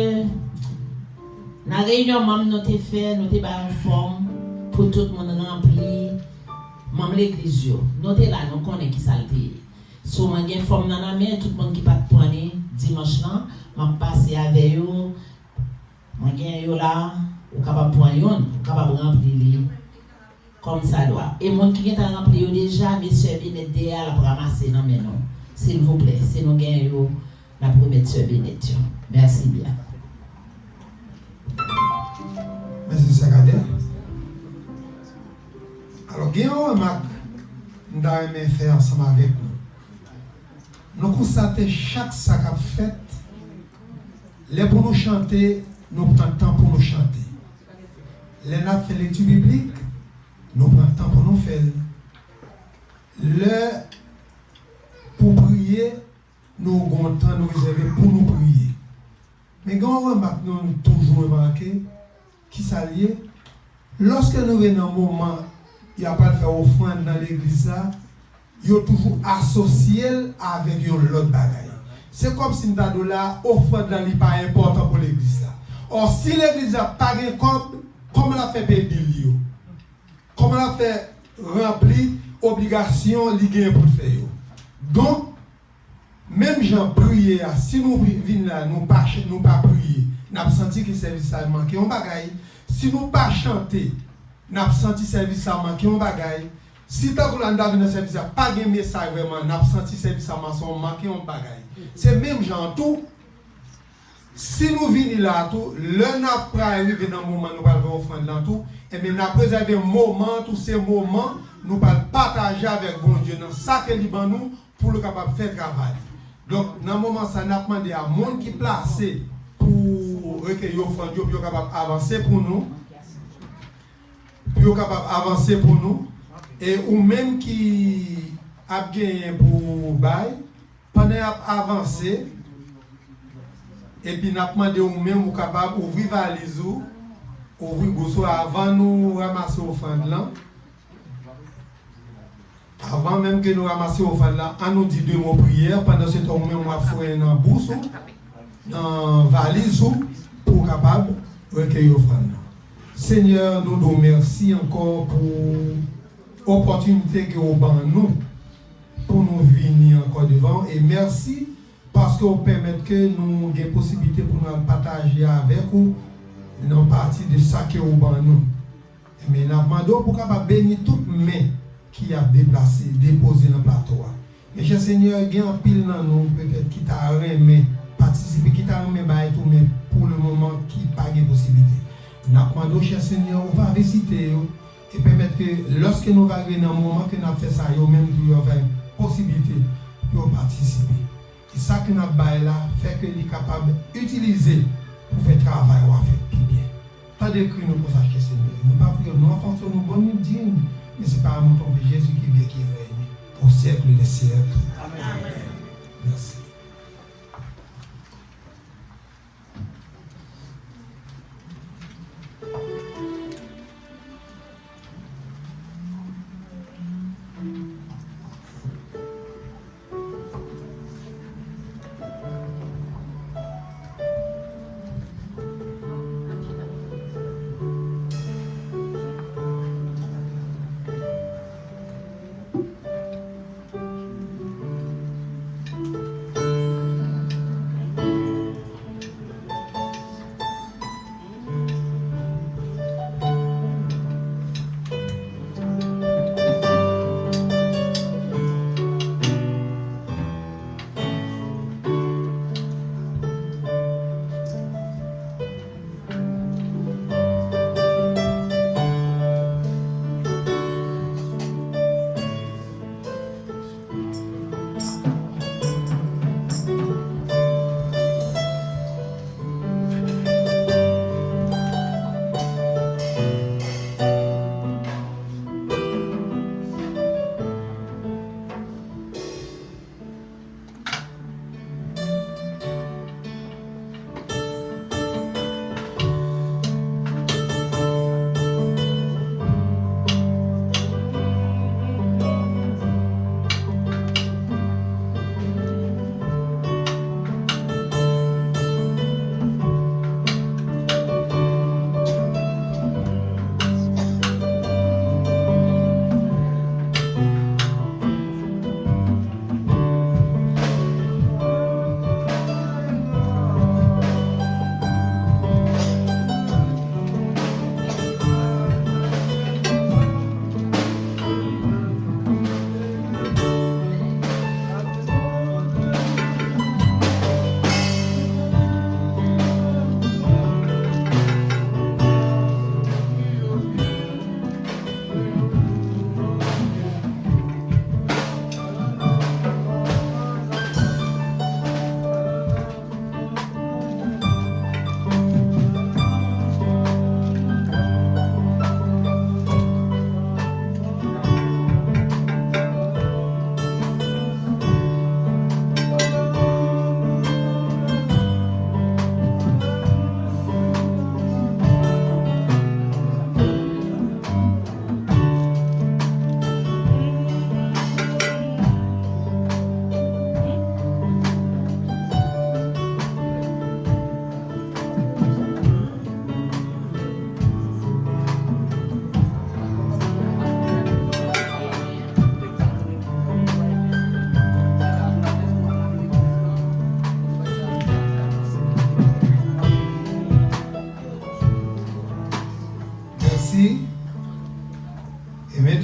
nan reyinyon manm nou te fè, nou te bay yon fòm pou tout moun ranpli, manm legliz yo. Nou te la, nou konnen ki sa l te ye. So, mwen gen fòm nan nan men, tout moun ki pa t pran li dimanch lan, m ap pase avè yo. Mwen gen yo la, ou kapab pran youn, ou kapab ranpli li kòmsadwa. E moun ki gentan ranpli yo deja, men sè Benèt dèyè a, l ap ranmase nan men nou. Silvouplè, si nou gen yo, n ap remèt sè Benèt yo. Mèsi byen. Mèsi, sè Kadè. Alò, gen yon remak m ta renmen fè ansanm avèk nou. Nou konstate chak sa k ap fèt, lè pou nou chante, nou pran tan pou nou chante. Lè n ap fè lekti biblik, nou pran tan pou nou fè l. Lè pou priye, nou gen yon tan nou rezève pou nou priye. Men gen yon remak nou toujou remake, kisa l ye? Lòske nou rive nan moman y ap pral fè ofrann nan legliz la, yo toujou asosye l avèk yon lòt bagay. Se kòmsi m ta di w la, ofrann lan li pa enpòtan pou legliz la. Ò, si legliz la pa gen kòb, kòman l ap fè peye bil li yo? Kòman l ap fè ranpli obligasyon li genyen pou l fè yo? Donk, menm jan priye a, si nou vi- vin la, nou pa ch- nou pa priye, n ap santi ke sèvis la manke yon bagay. Si nou pa chante, n ap santi sèvis la manke yon bagay. Si tankou la n ta vin nan sèvis la, pa gen mesaj vrèman, n ap santi sèvis la manke yon bagay. Se menm jan an tou, si nou vini la a tou, lè n ap pral rive nan moman nou pral fè ofrann lan tou, ebyen n ap rezève moman an tou, se moman nou pral pataje avèk Bondye nan sa ke li ban nou pou l kapab fè travay li. Donk, nan moman sa, n ap mande a moun ki plase pou rekeyi ofrann yo, pou yo kapab avanse pou nou, pou yo kapab avanse pou nou, e ou menm ki ap genyen pou bay, pandan y ap avanse, epi n ap mande ou menm ou kapab ouvri valiz ou, ouvri bous ou avan nou ranmase ofrann lan. Avan menm ke nou ranmase ofrann lan, an nou di de mo priyè, pandan se tan ou menm w ap foure nan bous ou, nan valiz ou, pou w kapab rekeyi ofrann lan. Senyè, nou di w mèsi ankò pou opòtinite ke w ban nou pou nou vini ankò devan w, e mèsi paske w pèmèt ke nou gen posiblite pou nou al pataje avèk ou nan pati de sa ke w ban nou. Men n ap mande w pou w kapab beni tout men ki ap deplase, depoze nan plato a. Men chè Senyè, gen anpil nan nou petèt ki ta renmen patisipe, ki ta renmen bay tou, men pou le moman ki pa gen posiblite. N ap mande w chè Senyè, ou va vizite yo e pèmèt ke lòske nou va rive nan moman ke n ap fè sa, yo menm tou yo va gen posiblite pou yo patisipe. E sa ke n ap bay la, fè ke li kapab itilize pou fè travay w a fèt pi byen. Tande kri nou konsa, chè Senyè. Nou pa priye w nan ofans nou bon, nou dign, men se pa amour ton Fils Jésus qui vit et qui règne au siècle des siècles. Amèn. Mèsi.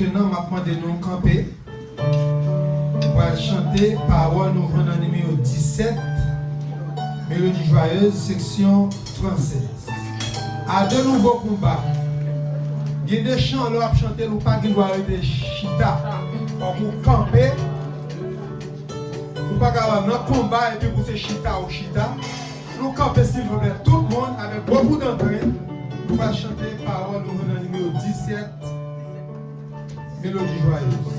Nan, m ap mande nou kanpe. Nou pral chante pawòl nou jwenn nan nimewo disèt, Mélodie Joyeuse, seksyon fransèz. A de nouvo konba. Gen de chan, lè w ap chante l, ou pa gen dwa rete chita. Fòk ou kanpe. Ou pa kapab nan konba epi pou se chita ou chita. Nou kanpe, silvouplè, tout moun, avèk gwo bout antre. Nou pral chante pawòl nou jwenn nan nimewo disèt, Mélodie Joyeuse.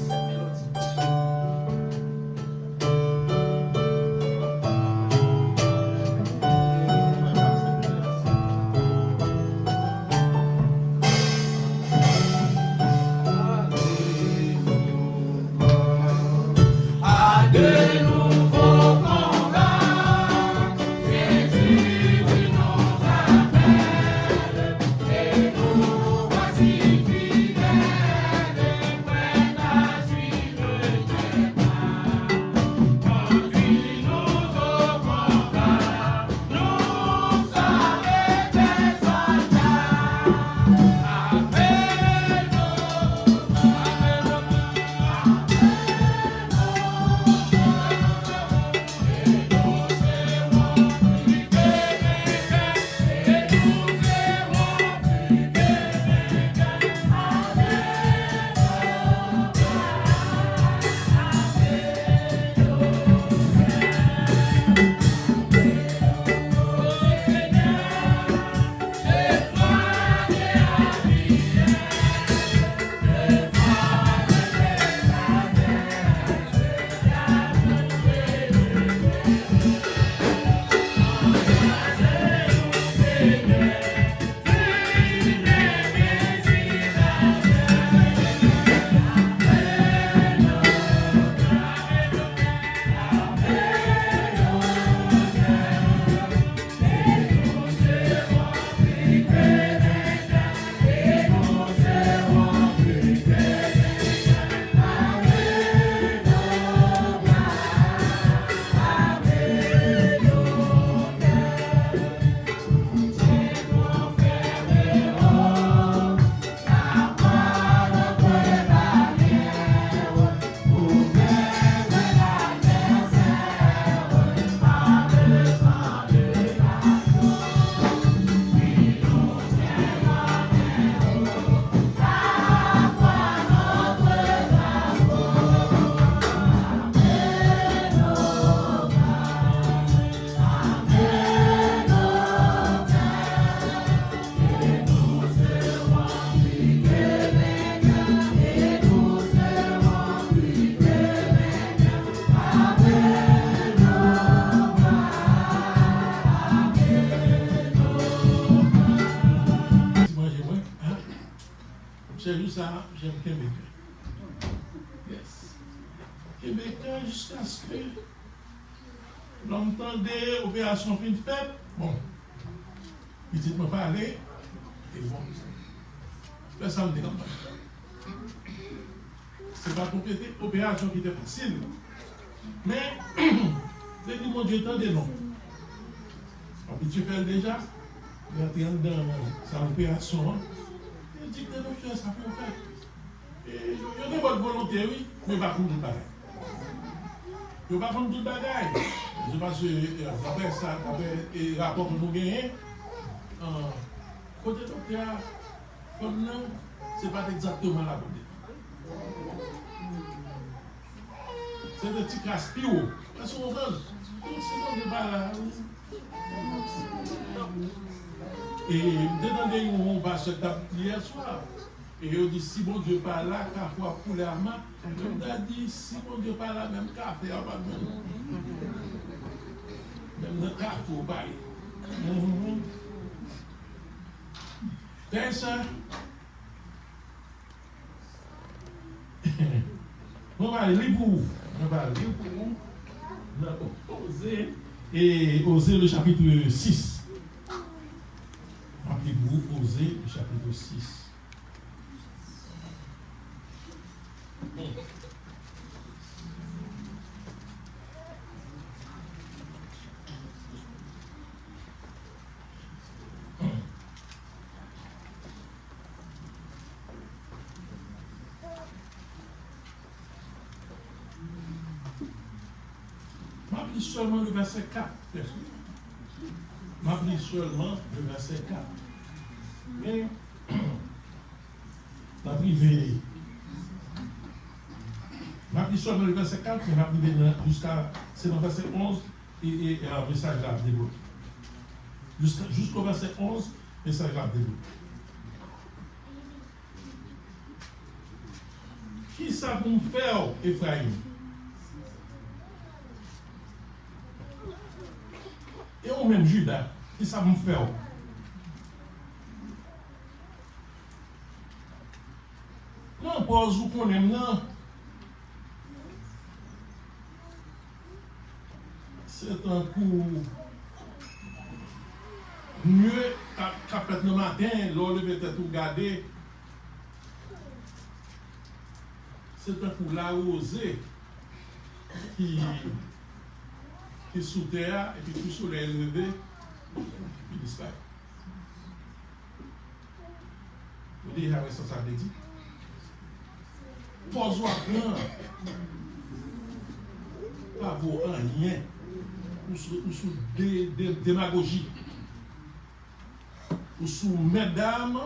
Ti manje mwen, hein? Misye jis sa, misye kenbe kè. Yes. Kenbe kè jiskaske lè m tande operasyon fin fèt, bon, pitit mwen pale, e bon, fè sa m te kapab. Se pa t yon pete operasyon ki te fasil. Men, te di Bondye, tande non. Abitye fè l deja, li antre anndan sa operasyon an. Li di, tande non, frè, sa pou w fè. E, yo, yo gen bòn volonte, wi, men yo pa konn tout bagay. Yo pa konn tout bagay. Se paske, e, daprè sa, daprè, e, rapò ke nou genyen, e, kote doktè a fanm nan, se pa t egzakteman la kote. Se te ti kras pi wo. Èske w konprann? Tout se Bondye pa la, wi. E m te tande yon pastè k t ap di yè swa. E yo di, si Bondye pa la, kafou ap koule a mak. Mwen m ta di, si Bondye pa la, menm kafe a pa jwenn. Menm nan kafou, pa ye. Mhm. Frè e sè, mwen va li pou ou. Mwen va li pou ou. Nan Oze, e Oze, le chapitre six. Mwen va li pou ou, Oze, le chapitre six. Li sèlman le vèsè kat. M ap li sèlman le vèsè kat. Men, n ap rive. M ap li sèlman le vèsè kat, men m ap rive nan, jiska, se nan vèsè onz, e, e, e, mesaj la ap debloke. Jiska, jisko vèsè onz, mesaj la ap debloke. Kisa pou m fè w, Efrayim? E ou menm, Jida, kisa pou m fè w? Pran pòz ou konnen m nan. Se tankou nwi k ap, k ap fèt nan maten, lè w leve tèt ou gade, se tankou lawoze ki, ki sou tè a, epi kou solèy leve, li disparèt. Ou deja wè sa sa vle di? Pòz w ap pran pa vo anyen. Ou sou, ou sou de, de, demagoji. Ou sou mètdam.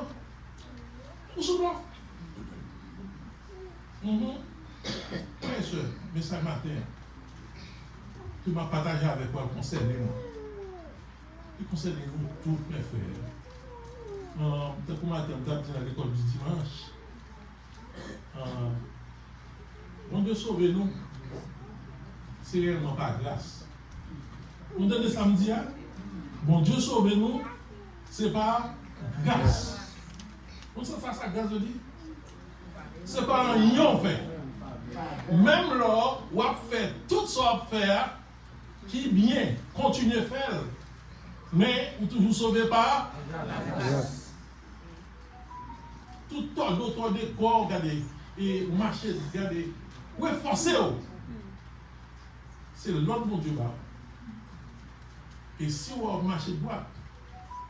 Ou sou blòf. Mhm. Frè e sè, mesaj maten an ke m ap pataje avèk ou a konsène mwen. Li konsène nou tout, mes frères. Ahn, tankou maten, m t ap di nan lekòl di dimanch, ahn, Bondye sove nou, se reyèlman pa gras. Ou tande sa m di a? Bondye sove nou, se pa gras. Ou sa, sa, sa gras vle di? Se pa anyen w fè. Menm lè w ap fè tout sa w ap fè a, ki byen, kontinye fè l. Men, ou toujou sove pa gras. Tout tòde w tòde kò w, gade, e ou mache, gade, ou efòse w. Se lòd Bondye ba w. E si w ap mache dwat,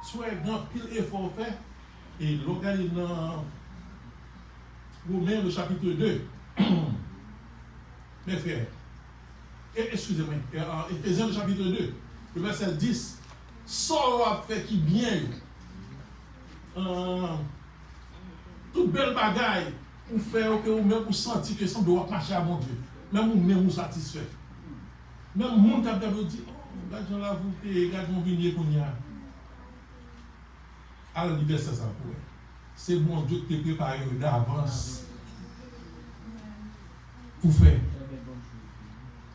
si w wè gen anpil efò w fè, e lè w gade nan Romains, le chapitre deux, mes frères, e, excusez-moi, e, e, Éphésiens, le chapitre deux, le verset dix, sa w ap fè ki byen yo, e, tout bèl bagay ou fè yo, ke ou menm ou santi ke sanble w ap mache a Bondye. Menm ou menm ou satisfè. Menm moun k ap gade w di, "Oh, gad jan lavi w te ye, gad jan w vin ye kounye a." Al li vèsè sa pou wè. Se Bondye ki te prepare yo davans pou fè.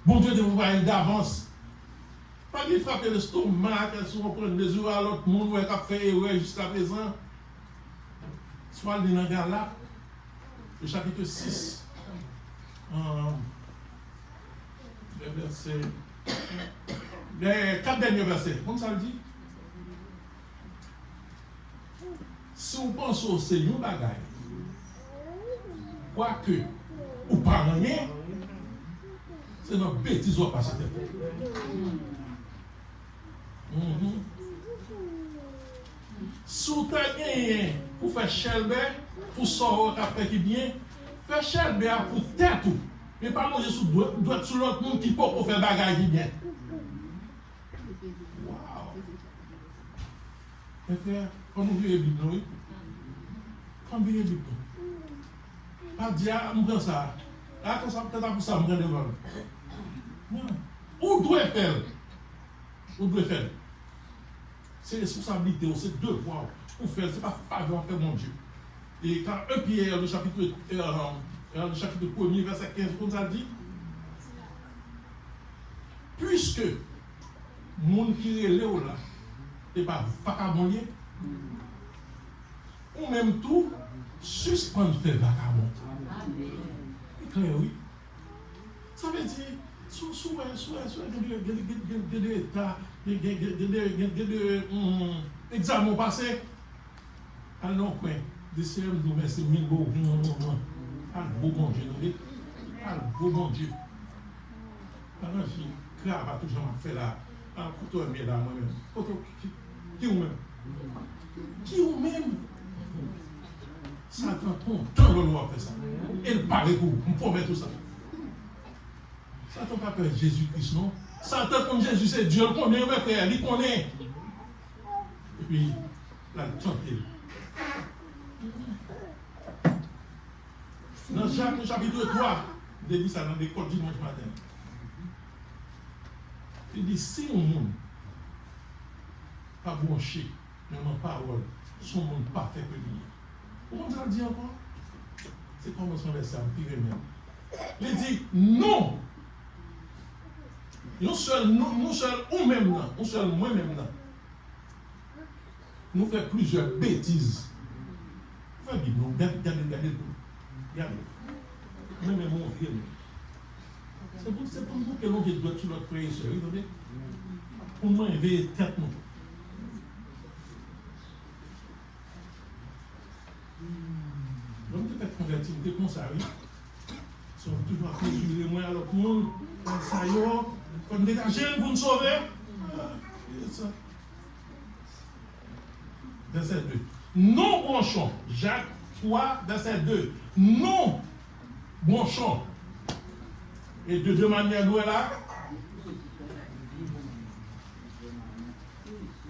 Bondye te prepare yo davans. Pa gen frape lestomak, èske w konprann, mezire a lòt moun, wè k ap fè erè jiskaprezan. Si w al li nan Galat, le chapitre six, euh, le verset, les quatre derniers versets, konn sa l di? Si w panse w se yon bagay, kwake ou pa anyen, se nan betiz w ap pase tèt ou. Mhm. Si w ta genyen pou fè chèlbè pou sa w wè k ap fè ki byen, fè chèlbè a pou tèt ou, men pa lonje sou dwèt, dwèt sou lòt moun ki poko fè bagay ki byen. Wow! Mes frères, fò nou vire Bib nou, wi. Fò n vire Bib nou. Pa di, "A, m pran sa. A, konsa, poutèt a pou sa, m pran devan l." Non. Ou dwe fè l. Ou dwe fè l. Se responsablite w, se devwa w pou fè l. Se pa favè w ap fè Bondye. E kan un Pierre, le chapitre, euh, euh, le chapitre premier, verset quinze, konn sa l di? Puiske moun ki rele w la, se pa vakabon l ye, ou menm tou, sispann fè vakabon. Li klè, wi. Sa vle di, si w, si w wè, si w wè, si w wè gen de, gen de, gen de, gen de eta, gen, gen, gen, gen de, gen, gen de, hum, egzamen w pase, al nan yon kwen, di, "Senyè, m di w mèsi mil bò, hum, hum, hum." Al bo Bondye, tande. Al bo Bondye. Pa ranje kravat ou jan m ap fè la. A, kote w ye la, mwen menm? Kote w, ki, ki, ki ou menm? Ki ou menm? Satan kontan lè w ap fè sa. E l pare pou ou, m pwomèt ou sa. Satan pa pè Jezi Kris non. Satan konn Jezi se Dye, l konnen, wi, frè, li konnen. Epi, l al tante l. Nan Jak, nan chapit twa, m te li sa nan lekòl dimanch maten. Li di, si yon moun pa bwonche menm an pawòl, se yon moun pafè ke li ye. Ou konn sa l di ankò? Se kòmansman vèsè a m pi renmen. Li di, nou, yon sèl nou, yon sèl ou menm nan, yon sèl mwen menm nan. Nou fè plizyè betiz. Fè Bib nou, gade, gade, gade l pou nou. Gade. Mwen menm, on vye moun. Se pou, se pou n bouke lonje dwèt sou lòt frè e sè, wi, tande. Pou n manje veye tèt nou. Lè m te fèk konvèti, m te konsa, wi. Se yon toujou ap mezire mwen a lòt moun, sa yo, fò n degaje n pou n sove. Ah, e sa. Vèsè de. Nou bwonchon, Jak twa, vèsè de. Nou bwonchon. E de de manyè nou wè la?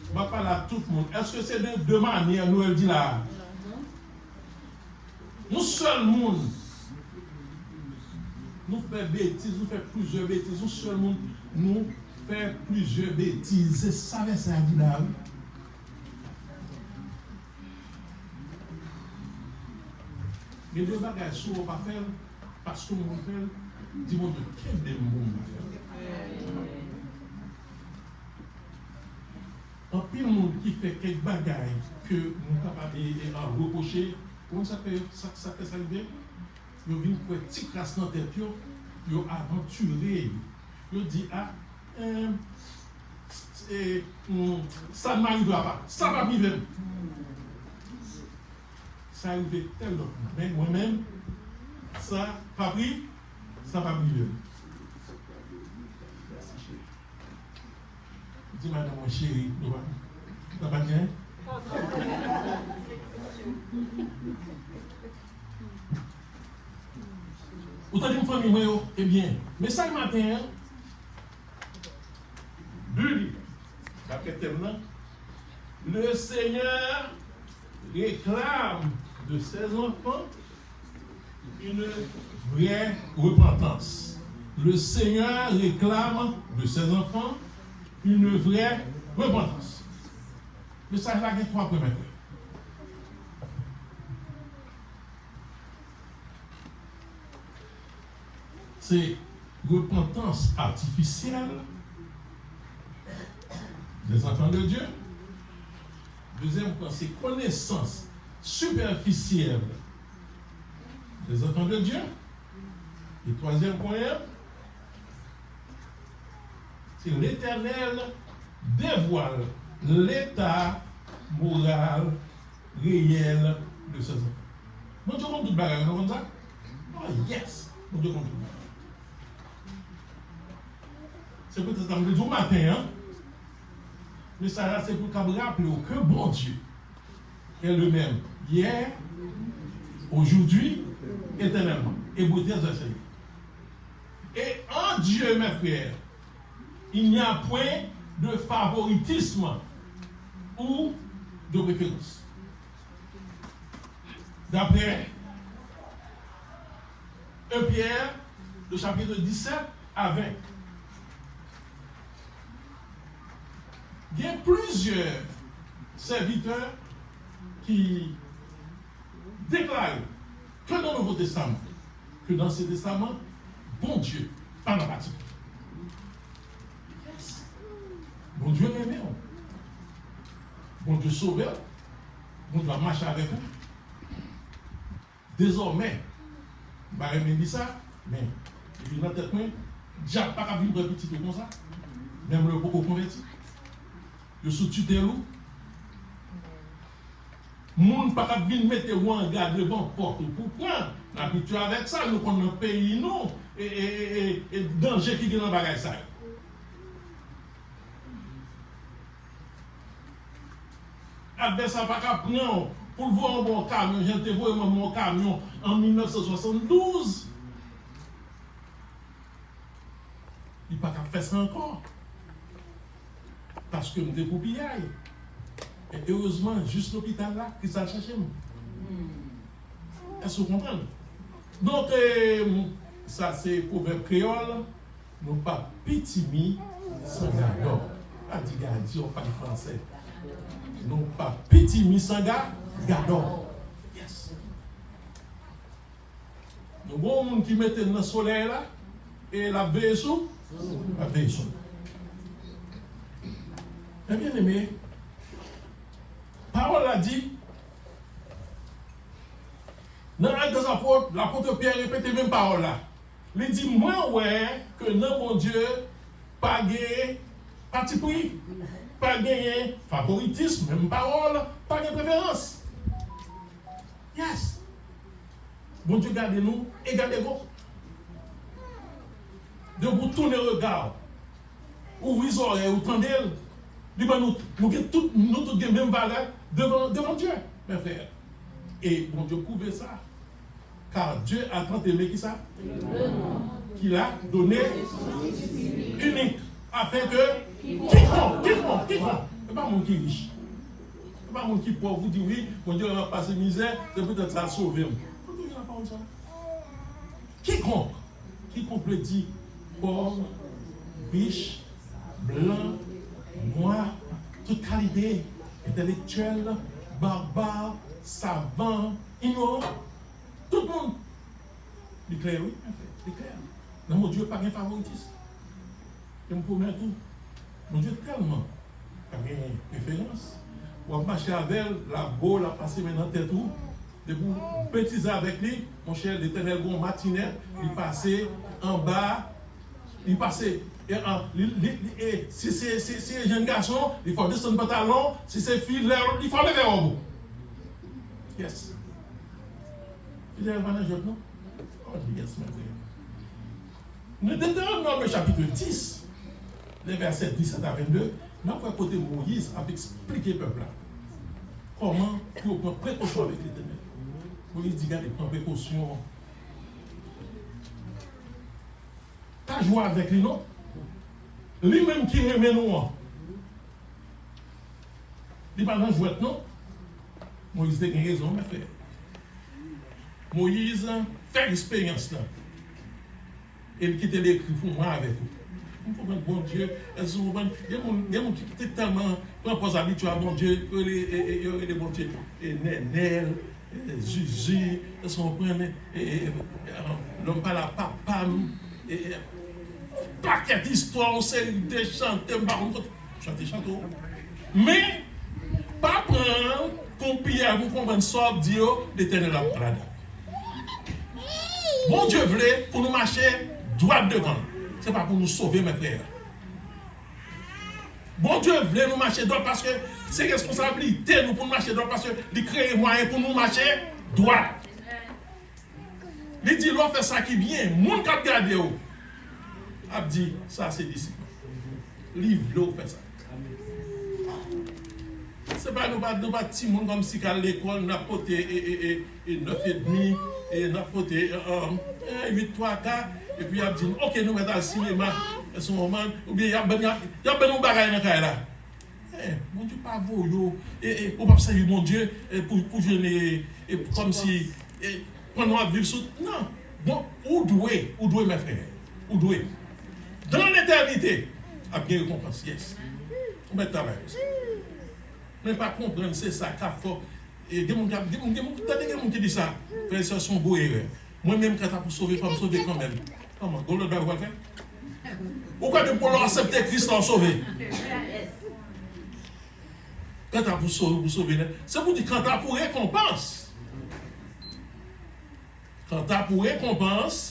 M ap pale ak tout moun. Èske se de de manyè nou wè l di la a? Yon sèl moun. Nou fè betiz, nou fè plizyè betiz. Yon sèl moun, nou fè plizyè betiz. Se sa vèsè a di la a, wi. Gen de bagay, si w pa fè l, paske w fè l, di Bondye, kenbe m pou m pa fè l. Anpil moun ki fè kèk bagay ke nou kapab e, e, a repwoche, ou konn sa k fè, sa, sa k fè sa rive? Yo vin kwè ti kras nan tèt yo, yo avantire yo. Yo di, a, eh, eh, mm, sa m arive a pa, sa p ap rive m. Sa rive tèl lòt moun. Men mwen menm, sa p ap ri, sa p ap rive m. Di madanm mwen, cheri, nou pa, sa pa gen? Ou tande m, fanmi mwen yo? Ebyen, mesaj maten an, Bib, daprè tèm nan, le Seigneur réclame de ses enfants une vraie repentance. Le Seigneur réclame de ses enfants une vraie repentance. Mesaj la gen twa pwen, mèt. Se repantans atifisyèl des enfants de Dieu. Dezyèm pwen, se konesans sipèfisyèl des enfants de Dieu. E twazyèm pwen an, se Letènèl devwale leta moral reyèl de ses enfants. Bondye konn tout bagay, nou konn sa? Oh yes! Bondye konn tout bagay. Se poutèt sa m vle di w maten an, mesaj la se pou l kab raple w ke Bondye est le même hier, aujourd'hui, éternellement. Hébreux treize, verset huit. Et en Dieu, mes frères, il n'y a point de favoritisme ou de préférence. D'après un Pierre, le chapitre dix-sept à vingt. Gen plizyè sèvitè ki deklare ke nan Nouvo Testaman, ke nan Ansyen Testaman, Bondye pa nan pati. Yes. Bondye renmen w. Bondye sove w. Bondye ap mache avèk ou. Dezòmè, m pa renmen di sa, men li vin nan tèt mwen, dyab pa ka vin pran pitit ou konsa, menm lè ou poko konvèti. Yo sou titèl ou. Moun pa ka vin mete wanga devan pòt ou pou pran. N abitye avèk sa, nou konn nan peyi nou, e, e, e, e, e danje ki gen nan bagay sa yo. Advèsè a pa ka pran w pou l voye w anba yon kamyon, jan l te voye mwen anba yon kamyon an mil nèf san swasanndouz. Li pa ka fè sa ankò. Paske m te pou piyay. E erezman, jis lopital la, Kris al chache m. Èske w konprann? Donk, e, sa se pwovèb kreyòl, nou pa pitimi san gadò. Pa di gadò, pa di fransè. Nou pa pitimi san ga, gadò. Yes. Nou gen yon moun ki mete n nan solèy la, e l ap veye sou, l ap veye sou. Men byeneme, pawòl la di, nan Actes des Apôtres, lapot Pyè repete menm pawòl la. Li di, mwen wè ke nan Bondye pa gen patipri, pa genyen favoritism, menm pawòl, pa gen preferans. Yes. Bondye gade nou egal ego. Depi w tounen rega w, ouvri zòrèy ou, tande l, li ban nou, nou gen tout, nou tout gen menm valè devan, devan Dye, mè frè. E Bondye pwouve sa. Car Dieu a tant aimé ki sa? Qu'il a donné unique, afin que quiconque, quiconque, quiconque, se pa moun ki rich, se pa moun ki pòv, ou di, wi, Bondye wè m ap pase mizè, se poutèt sa l sove m. Bondye gen pawòl sa. Quiconque, quiconque vle di pòv, rich, blan, nwa, tout kalite, entèlektyèl, baba, savan, inyoran. Tout moun. Li klè, wi, mè frè, li klè. Nan Bondye pa gen favoritis. E m pwomèt ou, Bondye tèlman pa gen preferans. W ap mache avè l, l ap bo, l ap pase men nan tèt ou. Depi w betize avèk li, monchè, Letènèl gen yon matinèt, li pase anba, li pase, e, an, li, li, li, e, si se, si, si se jenn gason, li fè w desann pantalon, si se fi, lè, li fè w leve wòb ou. Yes. Fidèl pa nan jwèt, non? Oh, yes, mè frè. Nan Detewonòm chapit dis, lè vèsè disèt a vennde, n ap wè kote Moyiz ap eksplike pèp la kòman pou yo pran prekosyon avèk Letènèl. Moyiz di, gade, pran prekosyon. Pa jwe avèk li, non. Li menm ki renmen nou an. Li pa nan jwèt, non. Moyiz te gen rezon, mè frè. Moyiz fè eksperyans lan. E l kite l ekri pou mwen avèk ou. M konprann Bondye, èske w konprann? Gen moun, gen moun ki te tèlman pran pòz abitye a Bondye, yo rele, e, e, yo rele Bondye, e, Nènèl, e, Zizi, èske w konprann? E, e, e, lòm pa la, papa m, e, e, pakèt istwa, yon seri de chante, m pa konn kote. Chante, chante w. Men, pa pran l kon piyay pou konprann sa w ap di yo, Letènèl ap pran ladan. Bondye vle pou nou mache dwat devan l. Se pa pou nou sove, mè frè. Bondye vle nou mache dwat paske se responsablite nou pou nou mache dwat paske li kreye mwayen pou nou mache dwat. Li di, lè w fè sa ki byen, moun k ap gade w ap di, sa se disip mwen. Li vle w fè sa. Se pa nou pa, nou pa timoun kòmsi k al lekòl, n ap pote, e, e, e, e, nèf edmi, e, n ap pote, e, e, e, uit twa ka, epi y ap di nou, oke, nou mèt al sinema, e, se yon moman, oubyen y ap ban, y ap, y ap ban nou bagay nan kay la. Eh, Bondye pa voye w, e, e, ou p ap sèvi Bondye, e, pou, pou jwenn, e, e, kòmsi, e, pandan w ap viv sou, non. Bon, ou dwe, ou dwe, mè frè, ou dwe. Dan letènite, ap gen rekonpans, yes. Ou mèt travay pou sa. Men pa konprann, se sa k ap fè w, e, gen moun k ap, gen moun, gen moun, tande gen moun ki di sa, frè e sè, se yon gwo erè. Mwen menm, kanta pou sove, fò m sove kanmenm. Kòman? Gon lòt bagay ou pral fè? Ou kwè depi lè w aksepte Kris la, w sove? Kanta pou sove, pou sove nèt. Se pou di kanta pou rekonpans. Kanta pou rekonpans,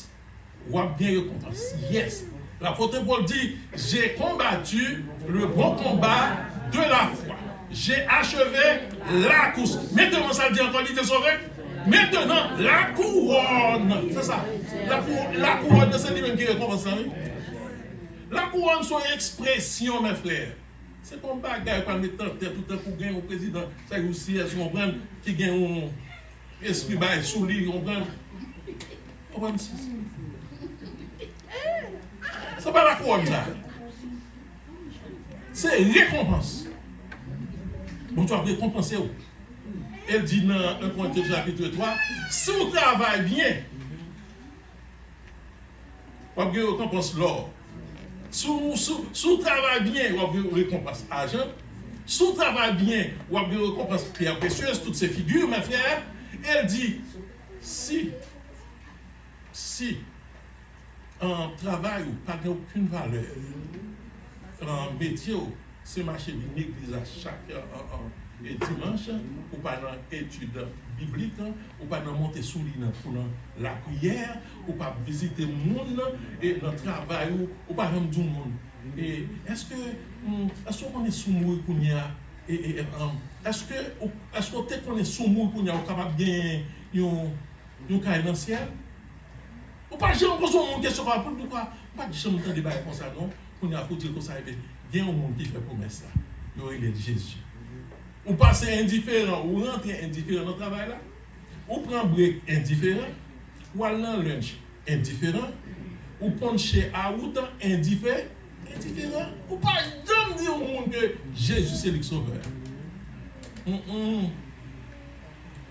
w ap gen rekonpans. Yes. Lapot Pòl di, j'ai combattu le bon combat de la foi. J'ai achevé la course. Mentenan, sa l di ankò, li te sove. Mentenan, la couronne. Se sa. La kou-, la couronne, se li menm ki rekonpans lan, wi. La couronne se yon ekspresyon, mè frè. Se pa yon bagay pral met nan tèt ou tankou gen yon prezidan, sa yo si èske w konprann, ki gen yon espri bay sou li, w konprann? Konprann si. Se pa la couronne sa. Se rekonpans. Bondye ap rekonpanse w. E l di nan en Korentyen chapit twa, si w travay byen, w ap gen rekonpans lò. Si w, si w, si w travay byen, w ap gen rekonpans ajan. Si w travay byen, w ap gen rekonpans pyè presyez, tout se figi, men frè. E l di, si, si, an, travay ou pa gen okenn valè, an, metye w se mache vin legliz a chak, an, an, e dimanch, ou pa nan etid biblik, ou pa nan monte sou li nan, pou nan lapriyè, ou pa vizite moun, e nan travay ou, ou pa janm di yon moun, e, èske, hmm, èske w konnen si w mouri kounye a? E, e, e, an, èske, ou, èske w te konnen si w mouri kounye a, ou kapab gen yon, yon kay nan syèl? Ou pa janm poze yon moun kesyon konsa pou l di w kwa, m pa t janm tande bagay konsa non. Kounye a pou w di l konsa, ebyen, gen yon moun ki fè pwomès la. Yo rele l Jezi. Ou pase endiferan, ou rantre endiferan nan travay la. Ou pran brek endiferan. Ou al nan lunch endiferan. Ou ponche a wout endife-, endiferan. Ou pa janm di yon moun ke Jezi se li k sovè. Mm-mm.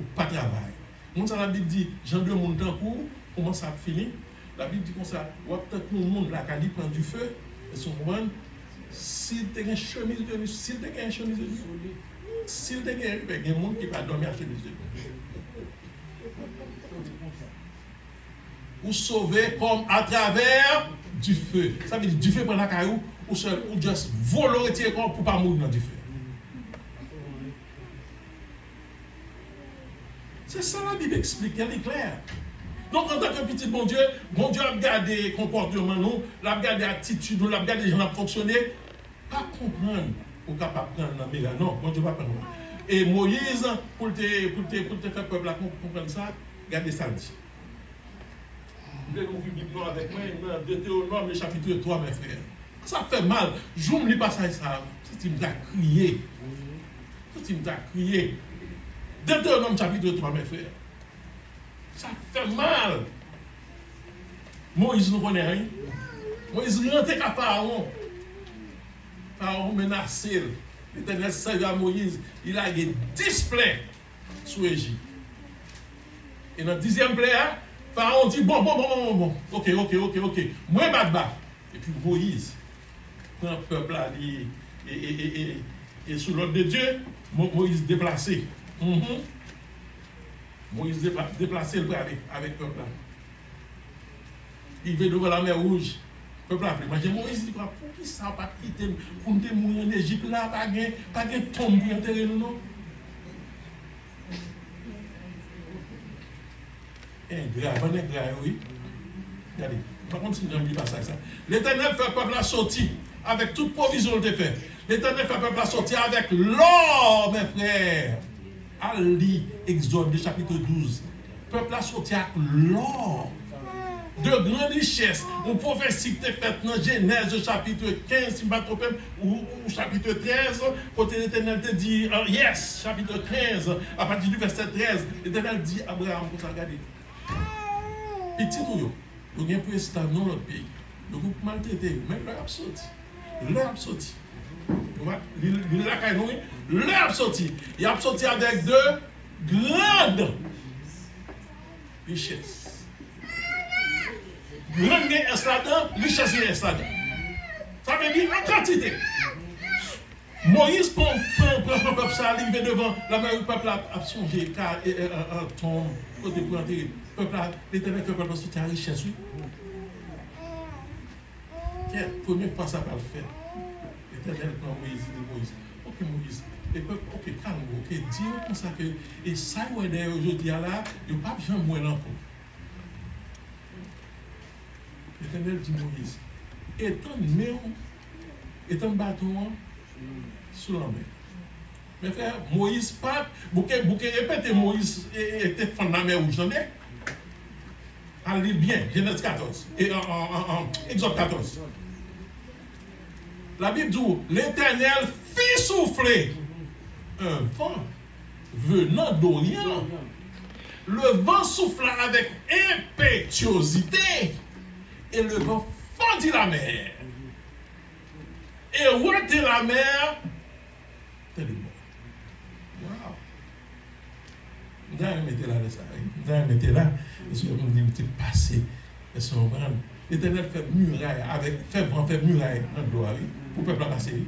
Ou pa travay. Moun sa Labib di, jan de moun tankou w, kouman sa ap fini? Labib di konsa, w ap tankou yon moun lakay li pran dife, èske w konprann? Si l te gen chemiz de li, si l te gen chemiz de li, si l te gen, gen moun ki pa dòmi ak chemiz de li. Ou sove kòm atravè dife. Sa vle di dife pran lakay ou, ou sèl, ou just vole, w retire kò w pou w pa mouri nan dife. Se sa Labib eksplike, li klè. Donk, antanke pitit Bondye, Bondye ap gade konpòteman nou, l ap gade atitid nou, l ap gade jan n ap fonksyone. Pa konprann, ou kapab pran l nan mera. Non, Bondye pa pran l. E Moyiz, pou l te, pou l te, pou l te fè pèp la kon-, konprann sa, gade sa l di. M vle louvri Bib nou avèk mwen nan Detewonòm, le chapitre trois, mes frères. Sa fè mal. Jou m li pasaj sa a, m santi m ta kriye. M santi m ta kriye. Detewonòm chapitre trois, mes frères. Sa fè mal. Moyiz, nou konnen, wi. Moyiz rantre ka Farawon. Farawon menase l. Letènèl sèvi a Moyiz. Li lage dis plè sou Ejip. E nan dizyèm plè a, Farawon di, bon, bon, bon, bon, bon, bon. Ok, ok, ok, ok. Mwen bat ba. Epi Moyiz pran pèp la, li, e, e, e, e, e sou lòd de Dye, Mo-, Moyiz deplase. Mhm. Moyiz depla-, deplase, l prale avèk pèp la. Rive devan Lamè Wouj. Pèp la vle manje Moyiz, li kwa, poukisa w pa t kite m pou m te mouri ann Ejip la, pa gen, pa gen tonm pou yo antere nou non. Engra, bann engra yo, wi. Gade, m pa konn si m janm li pasaj sa. Letènèl fè pèp la soti avèk tout pwovizyon l te fè. Letènèl fè pèp la soti avèk lò, mes frères. Al li Egzòd, le chapitre douze. Pèp la soti ak lò. De grandes richesses. Yon pwofesi ki te fèt nan Jenèz, chapitre quinze, si m pa twonpe m, ou, ou chapitre treize, kote Letènèl te di, euh, yes, chapitre quinze, à partir du verset treize, Letènèl di Abraram konsa, gade, pitit ou yo, yo gen pou esklav nan lòt peyi. Yo pou maltrete yo, men lè y ap soti, lè y ap soti, yo va, li, li lakay nou, wi, lè y ap soti, y ap soti avèk de grandes richesses. Grann gen S ladan, richès gen S ladan. Sa vle di an kantite. Moyiz pran, pran, pran, pran pèp sa, li rive devan Lamè Wouj, pèp la ap sonje ka, e, e, e, e, tonm, kote pou antere. Pèp la, Letènèl fè pèp la soti ak richès, wi. Kèt, premye fwa sa pral fèt. Letènèl pran Moyiz, li di Moyiz, ok, Moyiz, e pèp, ok, kalme w, ok, di yo konsa ke, e sa yo wè dèyè yo jodi a la, yo p ap janm wè l ankò. Letènèl di Moyiz, etann men w, etann baton an sou lanmè. Men frè, Moyiz pa t, bouke, bouke repete, Moyiz, e, e, te fann Lamè Wouj, tande? Al li l byen, Jenèz katòz, e, an, an, an, an, Egzòd katòz. Labib di w, Letènèl fit soufle un vent venant d'Orient. Le vent souffla avec impétuosité et le vent fendit la mer. et ôter la mer de l'émoi. Wow! M ta renmen te la lè sa, wi. M ta renmen te la. Paske m di m te pase. Èske w konprann? Letènèl fè miray avèk, fè van, fè miray nan dlo a, wi. Pou pèp la pase, wi.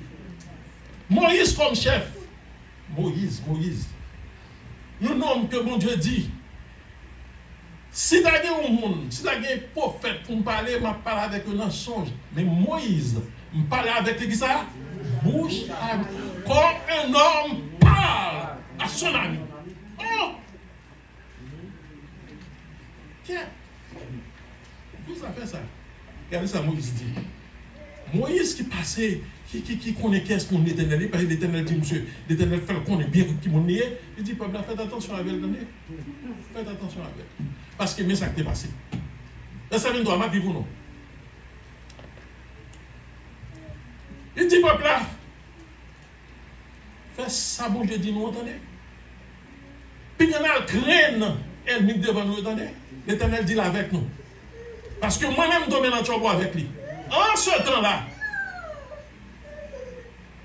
Moyiz kòm chèf. Moyiz, Moyiz. Yon nonm ke Bondye di, si ta gen yon moun, si ta gen pwofèt pou m pale, m ap pale avèk yo nan sonj. Men Moyiz, m pale avèk li kisa? Bouch a bouch. Comme un homme parle à son ami. Oh! Kè! Pou zafè sa. Gade sa Moyiz di. Moyiz ki pase, ki, ki, ki konnen kiyès moun Letènèl ye, paske Letènèl di misye, Letènèl fè l konnen byen ki moun li ye, li di pèp la, fèt atansyon avè l, tande. Fèt atansyon avè l. Paske men sa k te pase. Vèsè venntwa, m ap li pou nou. Li di pèp la, fè sa Bondye di nou an, tande. Pinga n al grenn ènmi k devan nou yo, tande. Letènèl di l avèk nou. Paske mwen menm m tonbe nan twòbò avèk li. En ce temps-là,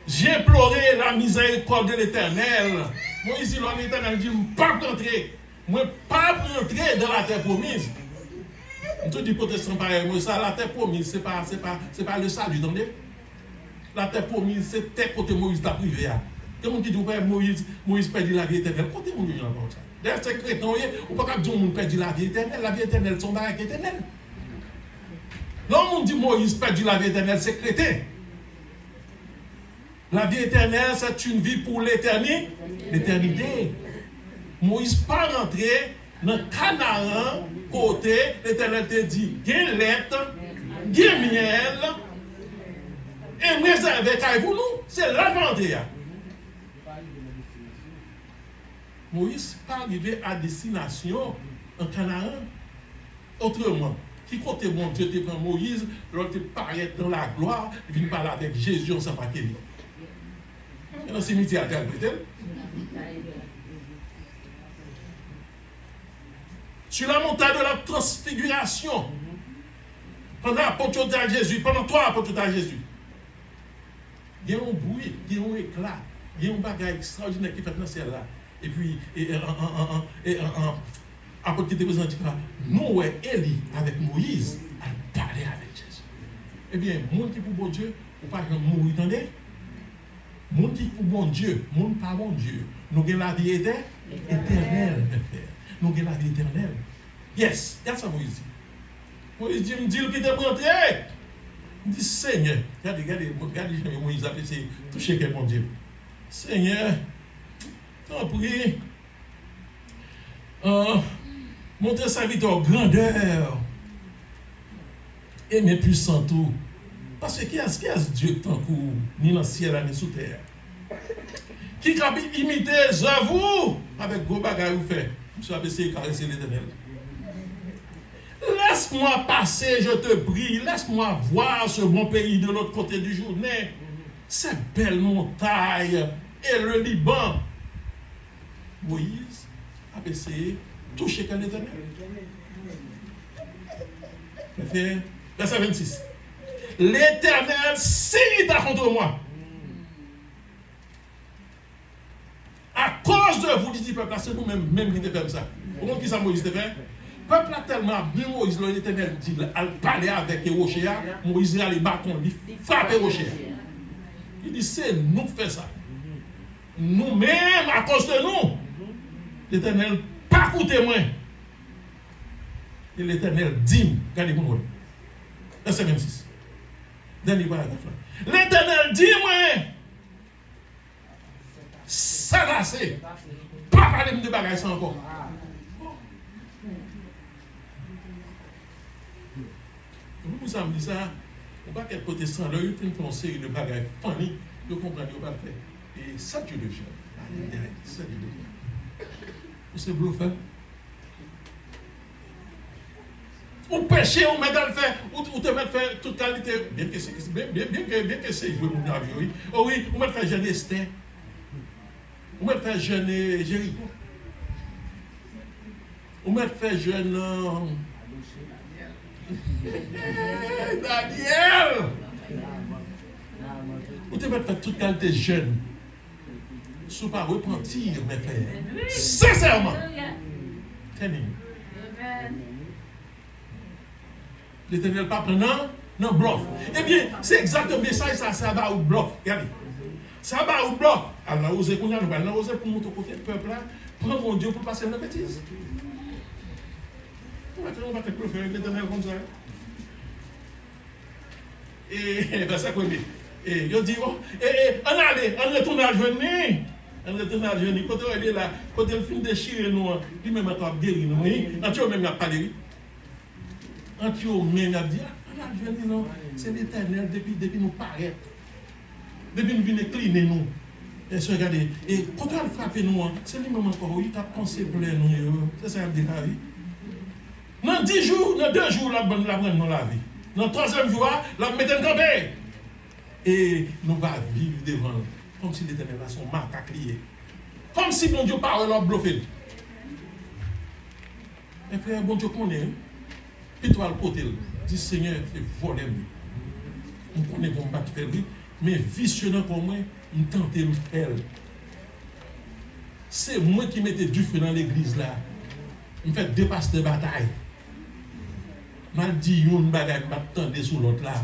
j'ai imploré la miséricorde de l'Éternel. Moyiz di lò Letènèl di m p ap rantre. Mwen p ap rantre dans la terre promise. M tou di pwotestan parèy mwen sa, la terre promise, se pa, se pa, se pa le salut, tande. La terre promise, se tè kote Moyiz t ap rive a. Gen moun ki di, ou pa wè Moyiz, Moyiz pèdi lavi etènèl. Kote moun yo jwenn pawòl sa? Dayè, se kreten w ye, ou pa kab di yon moun pèdi lavi etènèl. Lavi etènèl, se yon bagay ki etènèl. Lè yon moun di Moyiz pèdi lavi etènèl, se kreten. La vie éternelle, c'est une vie pour l'éterni-, l'éternité. Moyiz pa rantre nan Kanaran kote Letènèl te di, gen lèt, gen myèl, e m rezève kay pou nou. Se la l pa rantre a. Moyiz pa rive a destinasyon an Kanaran. Otreman, ki kote Bondye te pran Moyiz lè l te parèt nan laglwa, li vin pale avèk Jezi ansanm ak Eli? Se nan simityè a l te al prete l. Sur la montagne de la transfiguration, pandan apot yo te ak Jezi, pandan twa apot yo te ak Jezi, gen yon bri, gen yon ekla, gen yon bagay ekstraòdinè ki fèt nan syèl la. Epi, e, e, an, an, an, an, e, an, an, apot ki te prezan di pa, nou wè Eli avèk Moyiz al pale avèk Jezi. Ebyen, moun ki pou Bondye, ou pa janm mouri, tande. Moun ki pou Bondye, moun pa Bondye, nou gen lavi etè-, etènèl, mè frè. Nou gen lavi etènèl. Yes, gad sa Moyiz di. Moyiz di, m di l kite m rantre. M di, Senyè, gade, gade, gade jan Moyiz ap eseye touche kè Bondye. Senyè, tanpri, ah, montre sèvitè w grandè e men pwisant ou. Paske kiyès, kiyès Dye k tankou w, ni nan syèl la, ni sou tè a? Ki kab imite zèv ou avèk gwo bagay ou fè? Misye ap eseye karese Letènèl. Laisse-moi passer, je te prie. Laisse-moi voir ce bon pays de l'autre côté du Jourdain, ces belles montagnes et le Liban. Moyiz ap eseye touche kè Letènèl. Mè frè, vèsè vennsis. L'Éternel s'irrita contre moi. Akoz de vous, li di pèp la, se nou menm, menm ki te fè m sa. Ou konn kisa Moyiz te fè? Pèp la tèlman ap nwi Moyiz, lè Letènèl di l al pale avèk woche a, Moyiz rale baton, li frape woche a. Li di, se nou k fè sa. Nou menm, akoz de nou, Letènèl pa koute mwen. E Letènèl di m, gade pou n wè. Vèsè vennsis. Dènye paragraf la. Letènèl di mwen, sa pase. Pa pale m de bagay sa ankò. Ou konn pou sa m di sa, yon pakèt pwotestan, lè yo fin fè yon seri de bagay funny, yo konprann yo pral fè. E sa Dye de jèn. Ayayay, sa Dye de jèn. Ou se blofè. Ou peche, ou mèt al fè, ou, ou te mèt fè tout kalite, byen ke se, byen, byen, byen ke, byen ke se jwe moun avè yo, wi. O wi, ou mèt fè jèn Estè. Ou mèt fè jèn, eh, Jeriko. Ou mèt fè jèn, eh, Danyèl. Ou te mèt fè tout kalite jèn. Si w pa repanti, men fè sensèman. Kenny. Letènèl pa pran nan, nan blòf. Ebyen, se egzakte mesaj sa, sa ba ou blòf. Gade. Sa ba ou blòf. Al nan woze kounye a, nou pral nan woze pou montre kote pèp la pran Bondye pou l pase nan betiz. Ou pa te, ou pa te blòfe avèk Letènèl konsa. E, vèsè premye. E, yo di, o, e, e, ann ale, ann retounen al jwenn li. Ann retounen al jwenn li. Kote w ye la, kote l fin dechire nou an, li menm ankò ap geri nou, wi. Ant yo menm y ap pale, wi. Ant yo menm, y ap di, a, ann al jwenn li non. Se Letènèl, depi, depi nou parèt. Depi nou vin enkline nou. Èske gade, e, kote al frape nou an, se li menm ankò, wi, k ap panse plè nou yo. Se sa y ap deklare. Nan dis jou, nan de jou, l ap ban, l ap rann nou lavi. Nan twazyèm jou a, l ap mete n kanpe. E nou va viv devan l. Kòmsi Letènèl la se yon makak li ye. Kòmsi Bondye pa wè lè w ap blofe l. Men frè, Bondye konnen, wi. Pito al kote l. Di, Senyè, se vòlè m ye. M konnen pou m pa t fè l, wi. Men visye nan kò mwen, m tante m fè l. Se mwen ki mete dife nan legliz la. M fè de pastè batay. M al di youn bagay m pa t tande sou lòt la.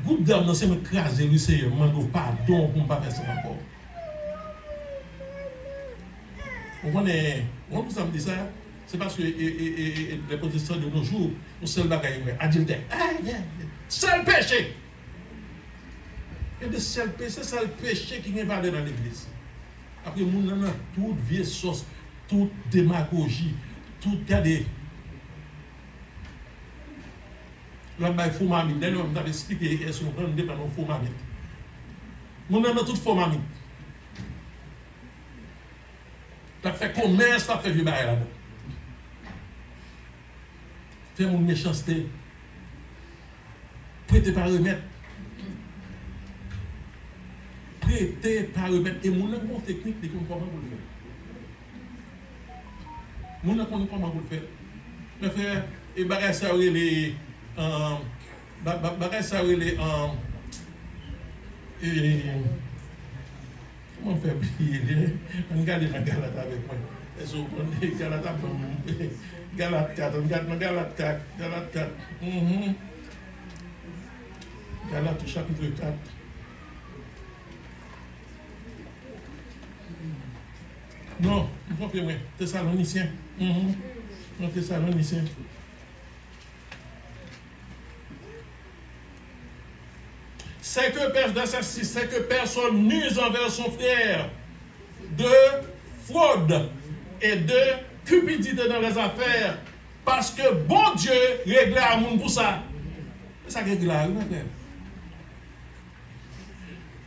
Gwoup dam nan, se mwen k kraze l, wi, Senyè. M mande w padon pou m pa fè sa ankò. Ou konnen, ou konn poukisa m di sa? Se paske, e, e, e, e, les protestants de nos jours, yon sèl bagay yo wè, adiltè. Ay, ay, ay. Sèl peche! Gen de sèl peche, se sèl peche ki gen valè nan legliz. Apre, moun nan nan tout vye sòs, tout demagoji, tout, gade. L ap bay fo mamit. Dènye m t ap eksplike, èske w konprann, m te pran yon fo mamit. Moun nan nan tout fo mamit. L ap fè komès, l ap fè vye bagay ladan. Fè moun mechanste. Prete pa remèt. Prete pa remèt. E moun nan gen yon teknik, li konn kòman pou l fè. Moun nan konn kòman pou l fè. Men frè, e bagay sa yo rele, um, ba-, ba-, bagay sa yo rele, um, e, kòman m fè bliye li? Ann gade nan Galat avèk mwen. Èske w konn Galat ap ban m, Galat kat, ann gade nan Galat kat, Galat kat. Mhm. Galat, chapit kat. Non, m twonpe mwen. Tesalonisyen. Mhm. Non, Tesalonisyen. C'est que per-, verset six, c'est que personne n'use envers son frère de fraude et de cupidité dans les affaires, parce que Bondye regle a moun pou sa. Se sa k ekri la, wi, mon frè.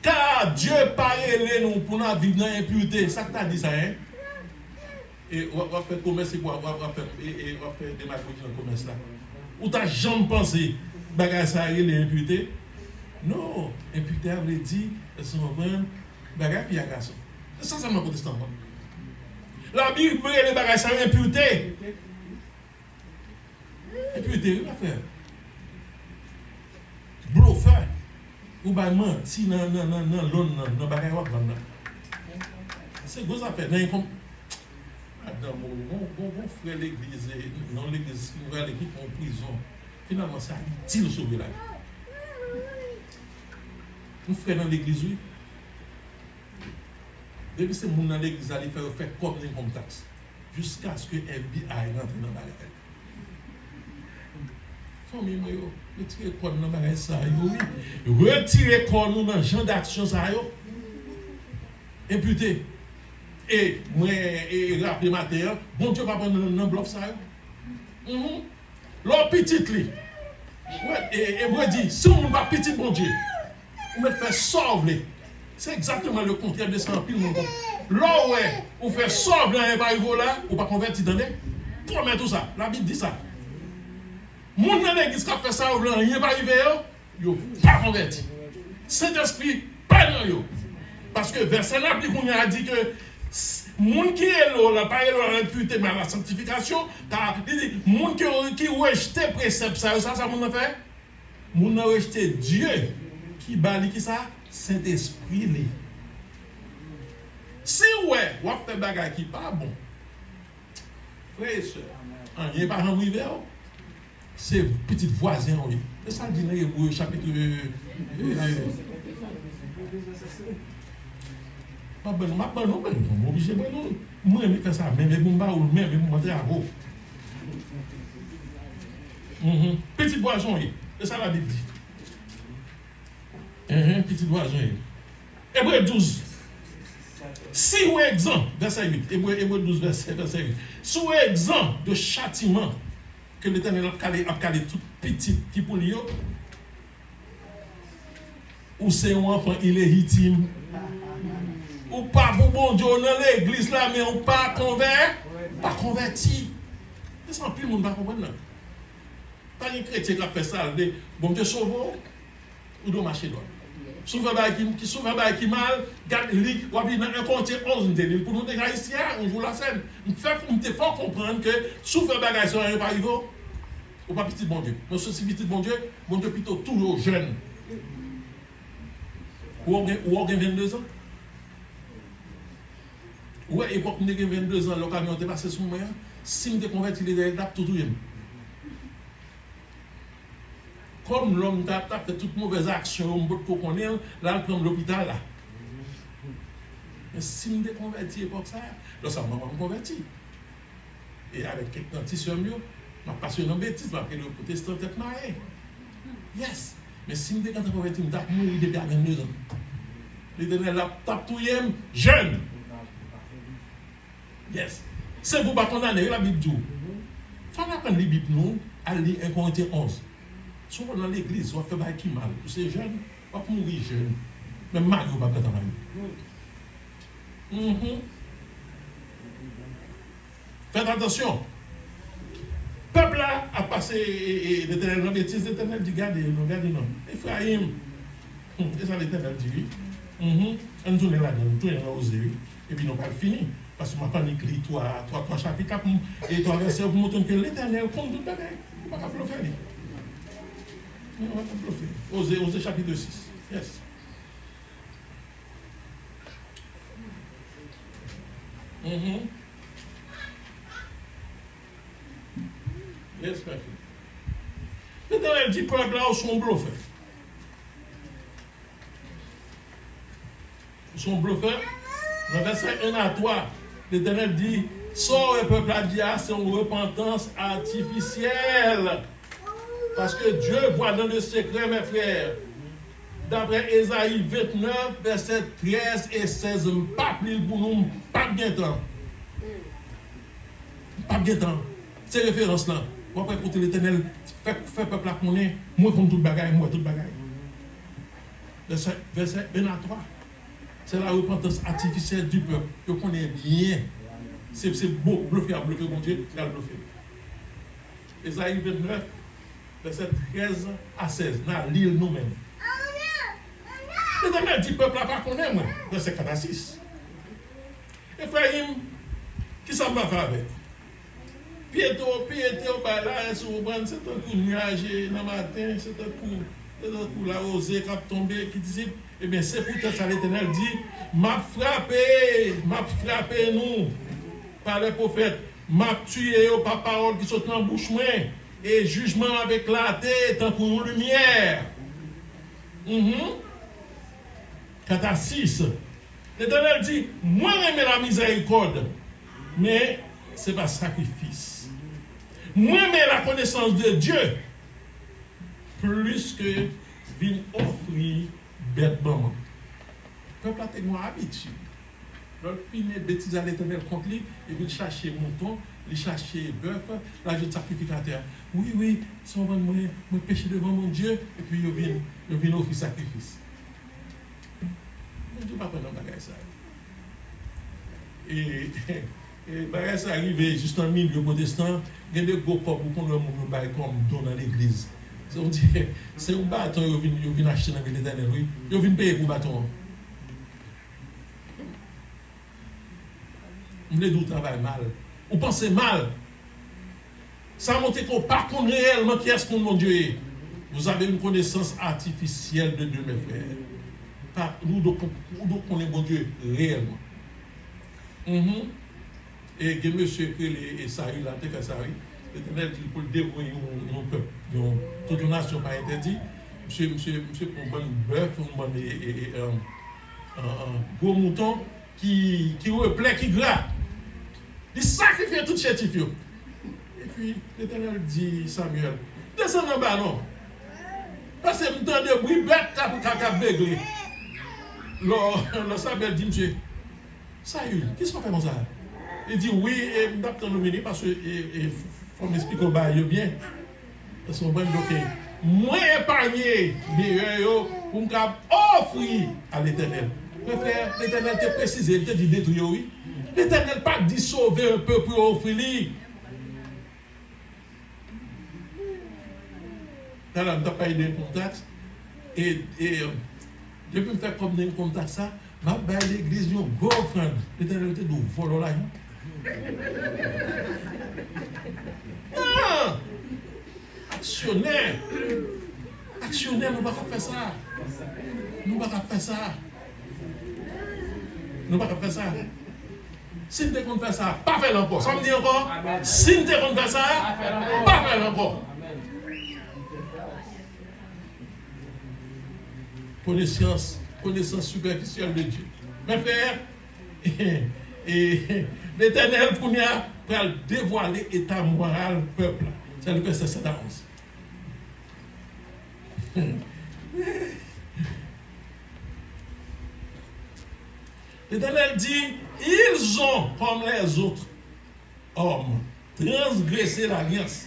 Kar Dye pa rele nou pou n ap viv nan enpirite. Sa k ta di sa, en? E w ap, w ap fè komès, epi w ap, w ap, w ap fè, e, e w ap fè demagoji nan komès la. Ou ta janm panse bagay sa a rele enpirite? Non, enpirite a vle di, èske w konprann, bagay fi a gason. Se sa sèlman pwotestan konn. Labib rele bagay sa yo enpirite. Enpirite, wi, frè. Blofè. Ou bay manti nan, nan, nan, nan lòn nan, nan bagay w ap vann nan. Se gwo zafè. Nan yon kon-, madanm ou, gon, gon, gon frè legliz, e, nan legliz ki nou prale, ki pran prizon. Finalman, sa itil sove lavi. Yon frè nan legliz, wi. Depi se moun nan legliz la, li fè yo fè kòb nan income tax. Jiskaske F B I rantre nan bagay. Fanmi mwen yo, retire kò n nan bagay sa yo, wi. Retire kò nou nan jan d'aksyon sa yo. Enpirite. E mwen, e, raple maten an, Bondye pa pran nan, nan blòf sa yo. Mhm. Lè w pitit li, wè, e, Ebre di, si yon moun pa pitit Bondye, ou mèt fè sa w vle. Se egzakteman le kontrè de sa anpil moun konn. Lè w wè ou fè sa w vle, anyen pa rive w la, ou pa konvèti, tande. Pwomèt ou sa, Labib di sa. Moun nan legliz k ap fè sa yo vle, anyen pa rive yo, yo pa konvèti. Sentespri pa nan yo. Paske vèsè n ap li kounye a di ke s-, moun ki rele w la, pa rele w a la enpirite, men a la sanktifikasyon, ta, li di, moun ki, ki rejte presèp sa yo, sa, sa moun nan fè? Moun nan rejte Dye ki ba li kisa? Sentespri li. Si w wè w ap fè bagay ki pa bon, frè e sè, anyen pa janm rive w. Se pitit vwazen w ye. Se sa l di nan Ebre chapit, e, e, e, m ap ban nou, m ap ban nou, ban nou, m oblije ban nou. Mwen renmen fè sa, men, men pou m ba ou l, men, men pou m antre avè w. Mhm. Pitit vwazen w ye. Se sa Labib di. Mhm, pitit vwazen w ye. Ebre douz. Si w egzan, vèsè uit. Ebre, Ebre douz, vèsè, vèsè uit. Si w egzan de chatiman ke Letènèl ap kale, ap kale tout pitit ki pou li yo, ou se yon anfan ilejitim. Ou pa pou Bondye, ou nan legliz la, men ou pa konvè, pa konvèti. Se sa anpil moun pa konprann nan. Pa gen kretyen k ap fè sa l vle. Bondye sove w, ou dwe mache dwat. Si w fè bagay ki, ki, si w fè bagay ki mal, gad li, w ap li nan en Korentyen onz, m te li l pou nou deja isi a, yon jou la sèn. M fè, m te fè w konprann ke si w fè bagay sa yo pa rive w, ou pa pitit Bondye. Men si w se pitit Bondye, Bondye pito touye w jèn. Ou wè w gen, ou wè w gen venndezan? Ou wè epòk m te gen venndezan, lè kamyon an te pase sou mwen an, si m te konvèti, Letènèl t ap tou touye m. Kòm lòm ta, ta fè tout movèz aksyon yo, m potko konnen l, l al pran m lopital la. Men si m te konvèti epòk sa a, lè sa a, m pa konvèti. E avèk kèk nan ti sè m yo, m ap pase yo nan betiz, m ap rele yo pwotestan tèt mare. Yes! Men si m te gentan konvèti, m t ap mouri depi a venndezan. Letènèl la t ap touye m jèn. Yes. Se pou pa kondane, wi, Labib di w. Fò n aprann li Bib nou, al li en Korentyen onz. Si w nan legliz, w ap fè bagay ki mal, ou se jèn, w ap mouri jèn. Menm mari w p ap gentan marye. Mhm. Fèt atansyon. Pèp la ap pase, e, e, Letènèl nan betiz, Letènèl di, "Gade non, gade non. Efrayim." Hmm, e sa Letènèl di, wi. Mhm. Ann tounen ladan, ann tounen nan Oze, wi. Epi nou pral fini. Paske m ap annik li twa, twa, twa chapit la pou m, e twa vèsè pou montre m ke Letènèl konn tout bagay. Ou pa ka blofe li. Non, ou pa ka blofe. Oze, Oze chapit sis. Yes. Mhm. Yes, my friend. Letènèl di pèp la, ou se yon blofè. Ou se yon blofè. Nan vèsè en a twa, Letènèl di, sa w wè pèp la di a, se yon repantans atifisyèl. Parce que Dieu voit dans le secret, mes frères. Daprè Ezayi vennèf, vèsè trèz e sèz, m p ap li l pou nou, m p ap gen tan. M p ap gen tan. Se referans lan. W ap wè kote Letènèl fè, fè pèp la konnen, mwen konn tout bagay, mwen wè tout bagay. Vèsè, vèsè en a twa. C'est la repentance artificielle du peuple. Yo konnen byen. Se, se bo-, blofe y ap blofe Bondye, y al blofe. Ezayi vennèf, vèsè trèz a sèz. N a li l nou menm. Letènèl di pèp la pa konnen mwen. Vèsè kat a sis. Efrayim, kisa m va fè avèk ou? Pyete w, pyete w bay la, èske w konprann? Se tankou nyaj nan maten, se tankou, se tankou lawoze k ap tonbe, ki disip. Ebyen, se poutèt sa Letènèl di, m ap frape, m ap frape nou pa lè pwofèt, m ap tiye yo pa pawòl ki sot nan bouch mwen, e jijman m ap eklate tankou yon limyè. Mhm. Kat a sis. Letènèl di, mwen renmen lamizèrikòd, men se pa sakrifis. Mwen renmen lakonesans de Dye plis ke vin ofri bèt ban mwen. Pèp la te gen yon abitid. Lè l fini betiz a Letènèl kont li, epi l chache mouton, li chache bèf, l al jwenn sakrifikatè a. Wi, wi, sa w konprann mwen, mwen peche devan Bondye, epi yo vin, yo vin ofri sakrifis. Bondye pa kwè nan bagay sa yo. E, e bagay sa rive jis nan milye pwotestan, gen de gwo kòb ou konn wè moun yo bay kòm don nan legliz. Se yon ti, se yon baton yo vin, yo vin achte nan men Letènèl, wi. Yo vin peye pou baton an. M vle di w travay mal. Ou panse mal. Sa montre ke w pa konn reyèlman kiyès moun Bondye ye. Vous avez une connaissance artificielle de Dieu, mes frères. Pa, ou dwe kon-, ou dwe konnen Bondye reyèlman. Mhm. E gen mesye ki rele, e, Sayil la, te fè sa, wi. Letènèl di l pou l devoye yon, yon pèp, yon, tout yon nasyon pa entèdi. Misye, misye, misye pran yon bann bèf, yon bann, e, e, e, e, e, e, gwo mouton ki, ki replè, ki gra. Li sakrifye tout chétif yo. Epi, Letènèl di Samyèl, desann anba non. Paske m tande bri bèt k ap, k ap, k ap begle. Lò, lò Samyèl di misye, Sayil, kisa w fè konsa? Li di, wi, e, m t ap tann ou vini, paske, e, e, fò m esplike w bagay yo byen. Èske w konprann? Donk, e, mwen epanye meyè yo pou m kab ofri a Letènèl. Men frè, Letènèl te presize, li te di detwi yo, wi. Letènèl pa t di sove yon pèp pou yo ofri li. Talè a m t ap pale de enkonm taks. E, e, depi m fè kòb nan enkonm taks sa, m ap bay legliz yon gwo ofrann. Letènèl te di w vòlò lajan. Non! Aksyonè! Aksyonè, nou pa ka fè sa. Nou pa ka fè sa. Nou pa ka fè sa. Si n te konn fè sa, pa fè l ankò. Sa m di ankò? Si n te konn fè sa, pa fè l ankò. Konesans, konesans sipèfisyèl de Dye. Men frè, e, Letènèl kounye a pral devwale eta moral pèp la. Sa li fè sèt a onz. L'Éternel dit, ils ont, comme les autres hommes, transgressé l'alliance.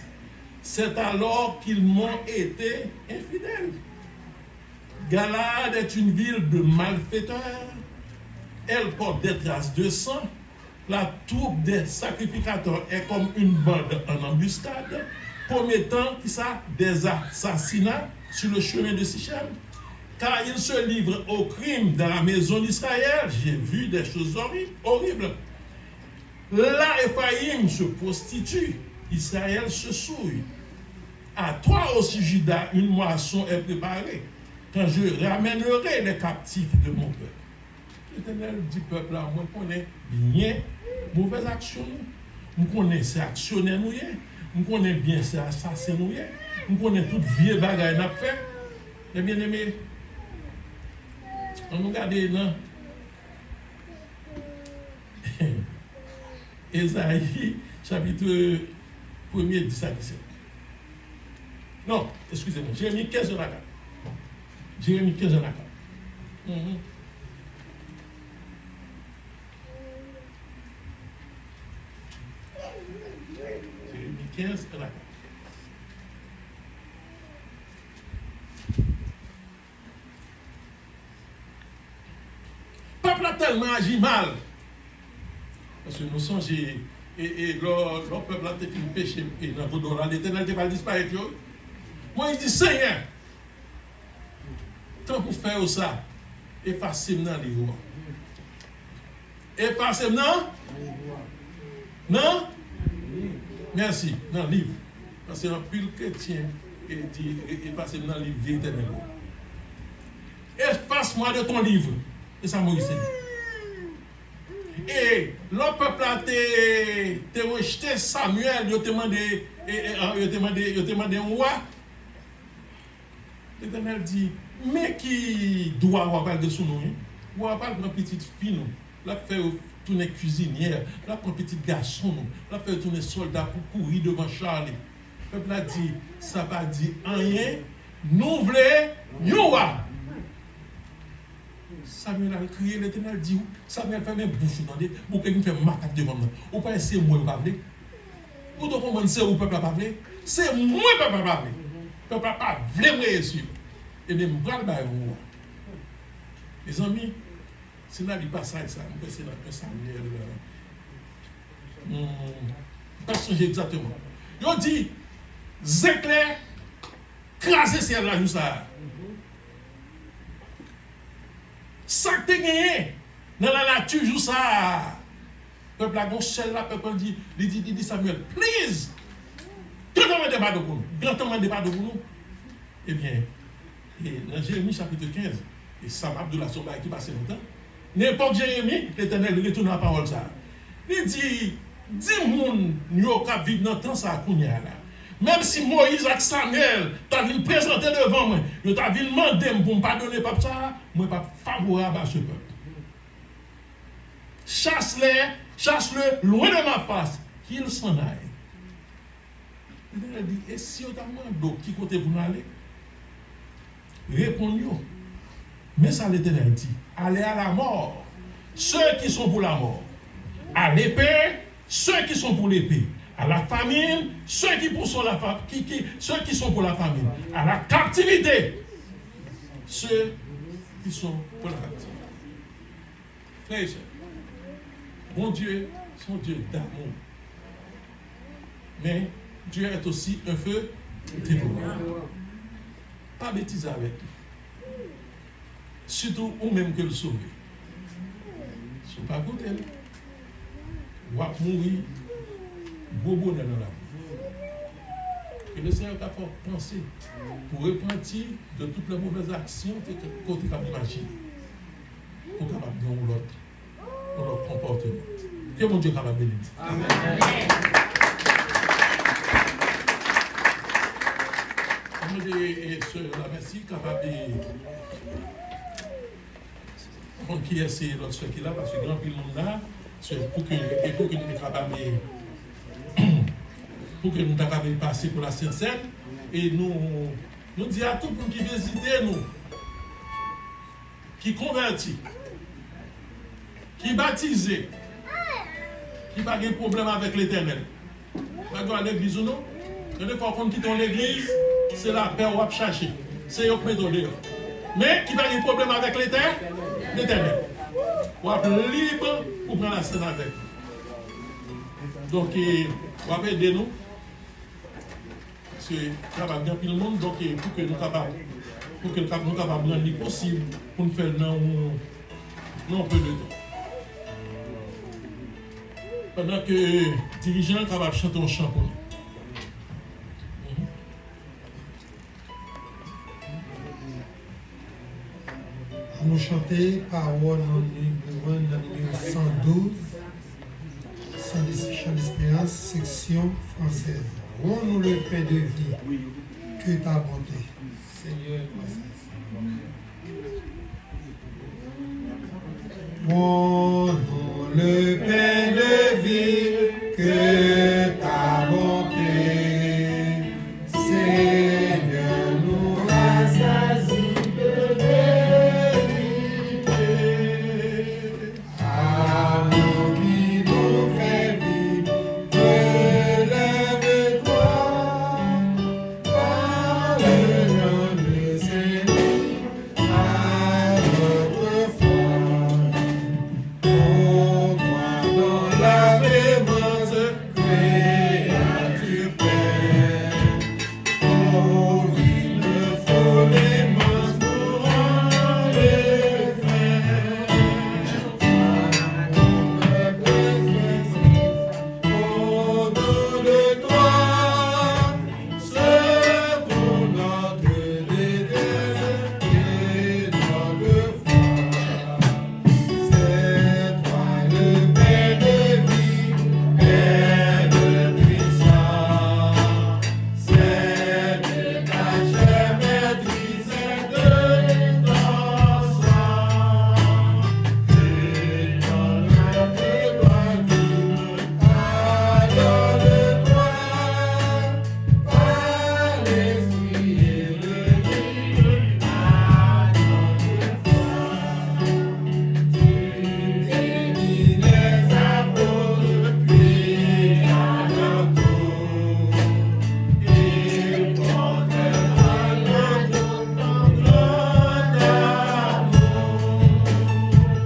C'est alors qu'ils m'ont été infidèles. Galaad est une ville de malfaiteurs. Elle porte des traces de sang. La troupe des sacrificateurs est comme une bande en embuscade, commettant, qui ça, des assassinats sur le chemin de Sichem. Car ils se livrent au crime dans la maison d'Israël. J'ai vu des choses horri-, horribles. Là, Éphraïm se prostitue, Israël se souille. À toi aussi, Juda, une moisson est préparée, quand je ramènerai les captifs de mon peuple. Letènèl di pèp la, mwen konnen byen movèz aksyon nou. M konnen se aksyonè nou ye. M konnen byen se asasen nou ye. M konnen tout vye bagay n ap fè. Men byeneme, ann nou gade nan Ezayi, chapit premye, dis a disèt. Non, eskize mwen, Jeremi kenz, en a kat. Jeremi kenz, en a kat. Mhm. Jeremi kenz, en a kat. Pèp la tèlman aji mal. Paske nou sonje, e, e, lò, lò pèp la te fin peche, e, nan vodou la, Letènèl te pral disparèt yo. Moyiz di, Senyè, tanpri fè yo sa, efase m nan liv ou a. Efase m nan? Nan? Mèsi, nan liv. Paske anpil kretyen, e, di, e, efase m nan liv vi etènèl ou. Efface-moi de ton livre. E sa Moyiz te di. E lò pèp la te, te rejte Samyèl, yo te mande, e, e, a, yo te mande, yo te mande yon wa. Letènèl di, men ki dwa wa pral gen sou nou, wi. Wa pral pran pitit fi nou. L ap fè yo tounen kizinyè. L ap pran pitit gason nou. L ap fè yo tounen sòlda pou kouri devan cha li. Pèp la di, sa pa di anyen. Nou vle yon wa. Samyèl al kriye, Letènèl di, Samyèl, fèmen bouch ou, tande. Ou pè vin fè makak devan m nan. Ou pa wè se mwen yo pa vle? Ou te konprann se ou pèp la pa vle? Se mwen pèp la pa vle. Pèp la pa vle m reyisi. Ebyen, m pral ba yo yon wa. Mezanmi, si n a li pasaj sa, m kwè se nan en Samyèl, euh, hmm, m pa sonje egzakteman. Yo di, zeklè kraze syèl la jou sa a. Sa k te genyen nan lanati jou sa a, pèp la gon sèl la, pèp la di, li di, li di Samyèl, please, gentan mande padon pou nou. Gentan mande padon pou nou. Ebyen, e nan Jeremi chapit kenz, e sa m ap di w la, se yon bagay ki pase lontan. Nan epòk Jeremi, Letènèl retounen a pawòl sa a. Li di, di moun yo k ap viv nan tan sa a kounye a la, menm si Moyiz ak Samyèl ta vin prezante devan mwen, yo ta vin mande m pou m padone pèp sa a, mwen p ap favorab a se peuple. Chasse-les, chasse-le loin de ma face, qu'il s'en aille. Letènèl di, e si yo ta mande w ki kote pou n ale, reponn yo. Men sa Letènèl di, allez à la mort, ceux qui sont pour la mort, à l'épée, ceux qui sont pour l'épée, à la famine, ceux qui pour sont la fa- qui, qui, ceux qui sont pour la famine, à la captivité, ceux qui sont pour la captivité. Frè e sè, Bondye se yon Dye damou. Men, Dieu est aussi un feu dévorant. Pa betize avèk li. Sitou ou menm ke l sove. Si w pa koute l, w ap mouri gwo bonè nan lavi. Ke Lesenyè ka fè w panse pou repanti de toutes les mauvaises actions ke, ke, ke w te kab imajine. Pou w kapab gen yon lòt, yon lòt konpòteman. Ke Bondye kapab beni nou. Amèn. Mwen mande, e, sè Lamèsi kapab, e, konn kiyès se lòt sè ki la, paske gen anpil moun la, se pou ke, e pou ke nou te kapab, e, pou ke nou ta kapab pase pou la Sent Sèn, e nou, nou di a tout moun ki vizite nou, ki konvèti, ki batize, ki pa gen pwoblèm avèk Letènèl. Pa gen legliz ou non. Gen de fwa w konn kite yon legliz, se lapè w ap chache. Se yo k mete w deyò. Men ki pa gen pwoblèm avèk Letè-, Letènèl. W ap lib pou pran lasèn avèk li. Donk, e, w ap ede nou. Paske travay gen anpil moun, donk, e, pou ke nou kapab, pou ke nou kap-, nou kapab rann li posib pou n fè l nan yon, nan yon pe de tan. Pandan ke dirijan an kapab chante yon chan pou nou. Ann nou chante pawòl nan ni-, nan nimewo san douz, Chant d'Es-, Chant d'Espérance, section française. Rends-nous le pain de vie, que ta bonté. Seigneur, rends-nous le pain de vie, que ta bonté, Seigneur, nous rassasie de vérité. Amour qui nous fait vivre, relève-toi, par le nom de Saint-Louis, à notre foi. On croit dans la clémence, créature pleine. Oh, il me faut les mains pour enlever. Au nom de toi, secours notre détresse et notre foi. C'est toi le pain de vie, Père de puissance. C'est de ta chair, maîtrise de ton sang. Que ton âme et toi vivre, adore-toi par l'esprit et le vide à notre foi. Tu bénis les apôtres, puis à leur tour, ils portèrent à notre ton grand amour.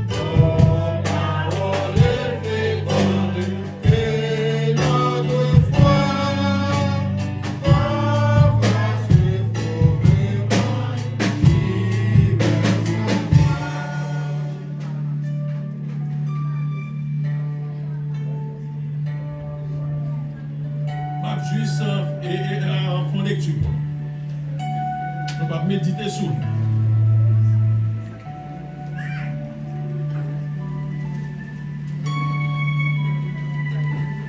Ton parole est féconde, que notre foi croisse et forme divers. M ap jis, e, e, e, fè yon lekti pou nou. Nou va medite sou li.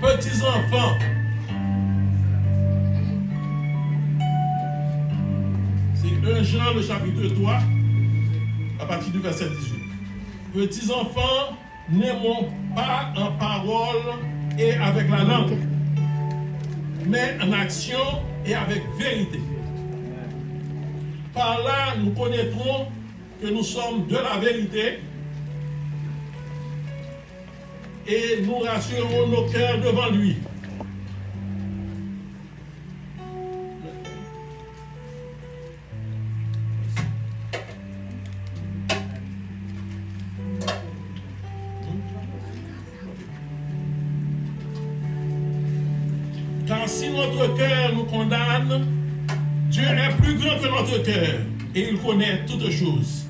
Peti zanfan, se un Jean, le chapitre trois, à partir du verset dix-huit. Peti zanfan, n'aimons pas en parole et avec la langue, mais en action et avec vérité. Par là, nous connaîtrons que nous sommes de la vérité et nous rassurerons nos cœurs devant lui. Car si notre cœur nous condamne, Dieu est plus grand que notre cœur et il connaît toutes choses.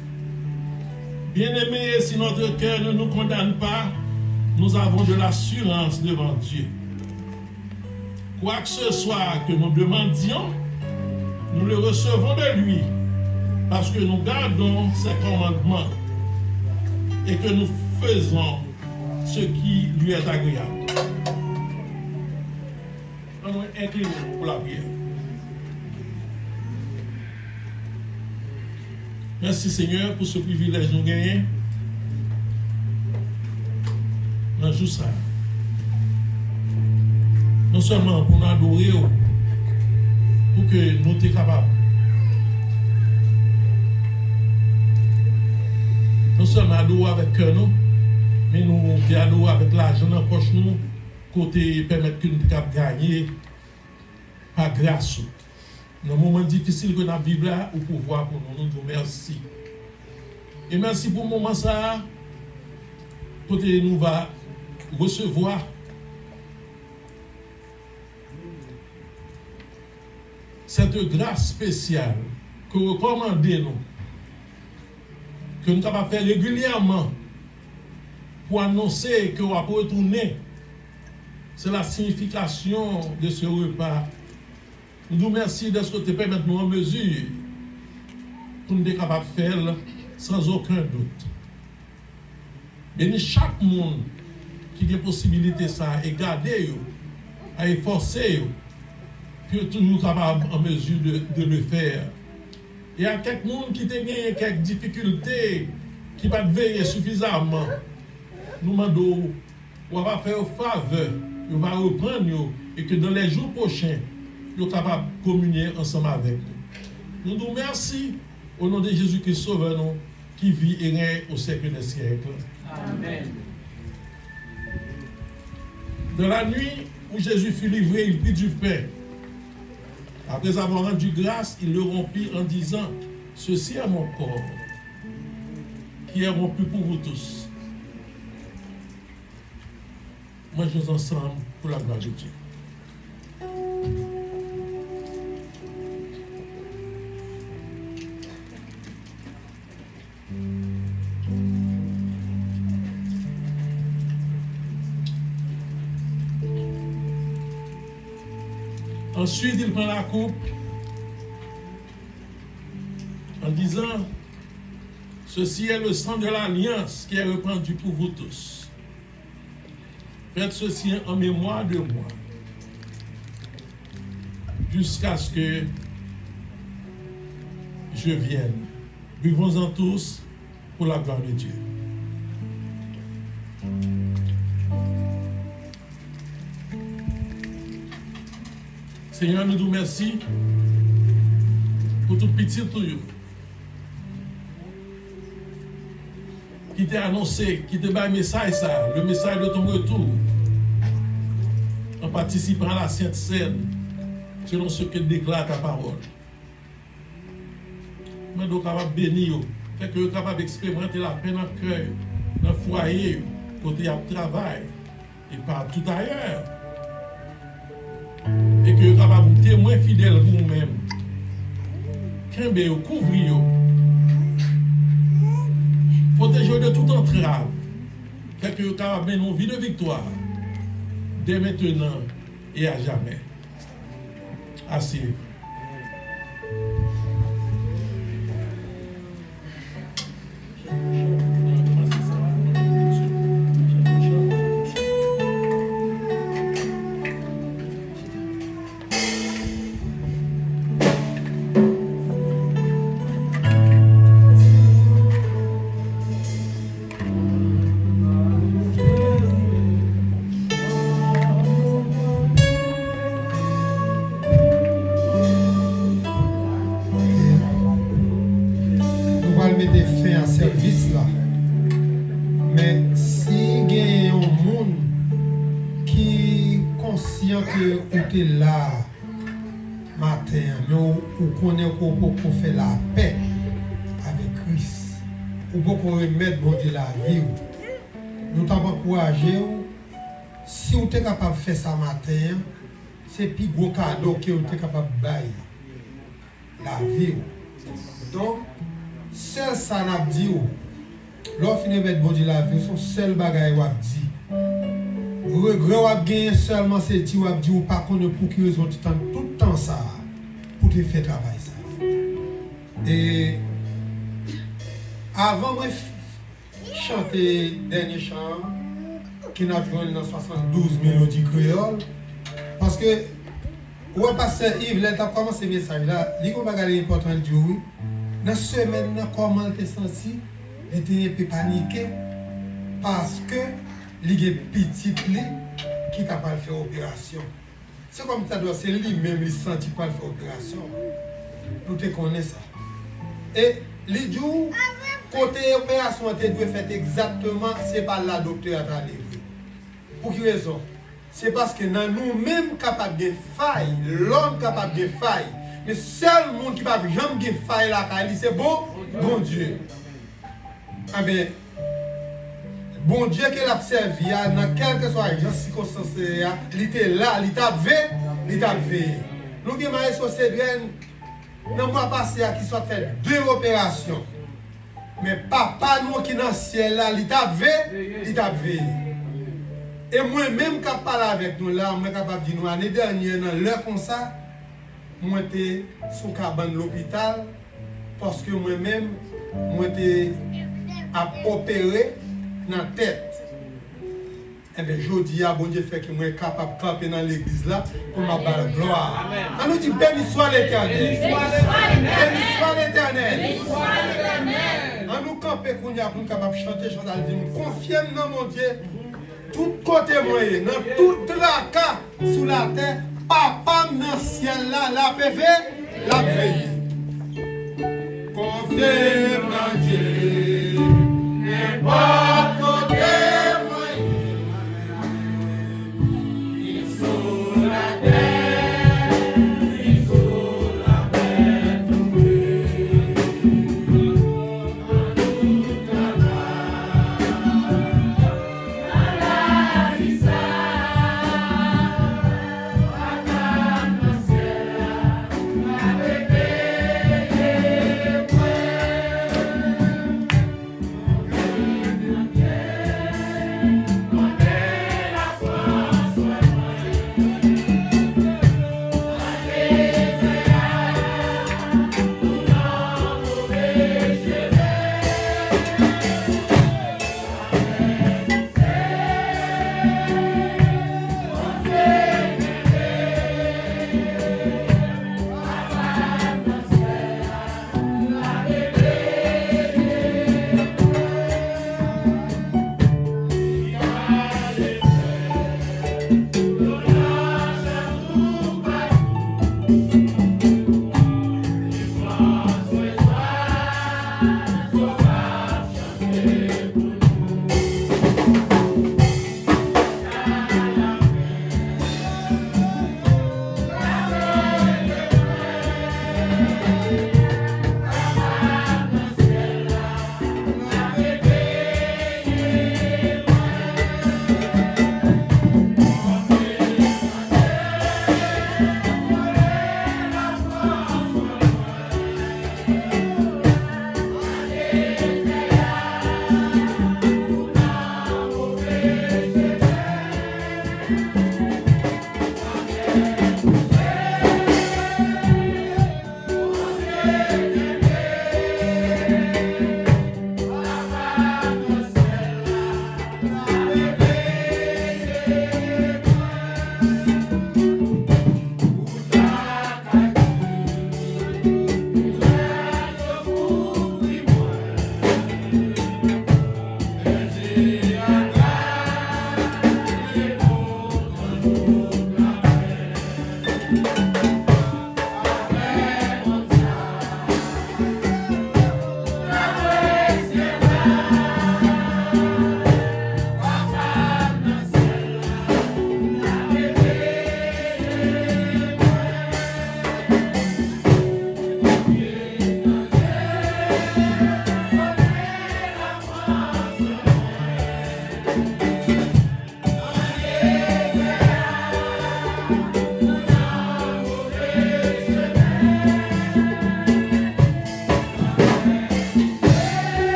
Bien-aimés, si notre cœur ne nous condamne pas, nous avons de l'assurance devant Dieu. Quoi que ce soit que nous demandions, nous le recevons de lui, parce que nous gardons ses commandements et que nous faisons ce qui lui est agréable. Ann nou enklinen nou pou lapriyè. Mèsi, Senyè, pou se privilèj nou genyen nan jou sa a. Non sèlman pou nou adore w, pou ke nou te kapab non sèlman adore w avèk kè nou, men nou te adore w avèk lajan nan pòch nou, kote pèmèt ke nou te kab gaye pa gras ou. Nan moman difisil ke n ap viv la, ou pouvwa pou nou, nou di w mèsi. E mèsi pou moman sa a, kote nou va resevwa cette grâce spéciale ke w rekòmande nou, ke nou kapab fè regilyèman pou anonse ke w ap retounen. C'est la signification de ce repas. Nou di w mèsi dèske w te pèmèt nou an mezi pou n te kapab fè l sans aucun doute. Beni chak moun ki gen posibilite sa a e gade yo, a efòse yo, pou yo toujou kapab an mezi de, de le faire. E a kèk moun ki te genyen kèk difikilte, ki pa t veye sifizaman, nou mande w, w ava fè yo favè, yo va reprann yo, e ke dans les jours prochains, yo kapab kominye ansanm avèk nou. Nou di w mèsi, o non de Jezi Kris, Sovè nou, qui vit et règne au siècle des siècles. Amen. Dans la nuit où Jésus fut livré, il prit du pain. Après avoir rendu grâce, il le rompit en disant, ceci est mon corps, qui est rompu pour vous tous. Manjons ensemble pour la gloire de Dieu. Ensuite, il prend la coupe en disant, ceci est le sang de l'alliance qui est répandu pour vous tous. Faites ceci en mémoire de moi, jusqu'à ce que je vienne. Buvons-en tous pour la gloire de Dieu. Senyè, nou di w mèsi pou tout pitit ou yo ki te anonse, ki te bay mesaj sa, le message de ton retour, en participant à la Sainte Cène, selon ce que déclare ta parole. Mande w kapab beni yo, fè ke yo kapab eksperimante lapè nan kè yo, nan fwaye yo, kote y ap travay, e partout ailleurs. E ke yo kapab temwen fidèl pou ou menm. Kenbe yo, kouvri yo. Pwoteje yo de tout antrav. Fè ke yo kapab mennen yon vi de viktwa, dès maintenant et à jamais. Asize. Konsyan ke ou te la maten an, men ou, ou konnen ke w poko fè lapè avèk Kris. Ou poko remèt Bondye lavi w. Nou t ap ankouraje w, si w te kapab fè sa maten an, se pi gwo kado ke w te kapab bay lavi w. Donk, sèl sa n ap di w, lè w fin remèt Bondye lavi w, se yon sèl bagay w ap di. Regrè w ap genyen sèlman se di w ap di w pa konnen pou ki rezon w te tann tout tan sa a pou w te fè travay sa a. E avan mwen chante dènye chan an, ke n ap jwenn nan swasanndouz melodi kreyòl. Paske, ou wè, pastè Yves, lè l t ap kòmanse mesaj la, li gen yon bagay li enpòtan l di w, wi. Nan semèn nan, kòman l te santi, li te enpe panike, paske li gen pitit li ki ta pral fè operasyon. Se kòmsadwa se li menm li santi pral fè operasyon. Nou te konnen sa. E li di w, kote operasyon an te dwe fèt egzakteman, se pa la doktè a t ale vre. Pou ki rezon? Se paske nan nou menm kapab gen fay, lòm kapab gen fay, men sèl moun ki p ap janm gen fay lakay li, se bon, Bondye. Enben, Bondye ke l ap sèvi a, nan kèlkeswa jan sikonstans yo ye a, li te la, li t ap ve, li t ap veye. Nou gen Maestro Cedren, nan mwa pase a, ki sot fè de operasyon. Men Papa nou ki nan syèl la, li t ap ve, li t ap veye. E mwen menm k ap pale avèk nou la, mwen kapab di nou, ane dènyè, nan lè konsa, mwen te sou kabann lopital, paske mwen menm, mwen te ap opere nan tèt. Enben, jodi a, Bondye fè ke mwen kapab kanpe nan legliz la pou m ap ba l glwa. An nou di, Béni soit l'Éternel. Béni soit l'Éternel. An nou kanpe kounye a pou n kapab chante chante al di, m konfye m nan Bondye. Tout kote mwen ye, nan tout traka sou latè, Papa m nan syèl la, l ap veye, l ap veye. Konfye m nan Dye, nenpòt kote mwen ye, ni sou latè, ni sou lamè tonbe.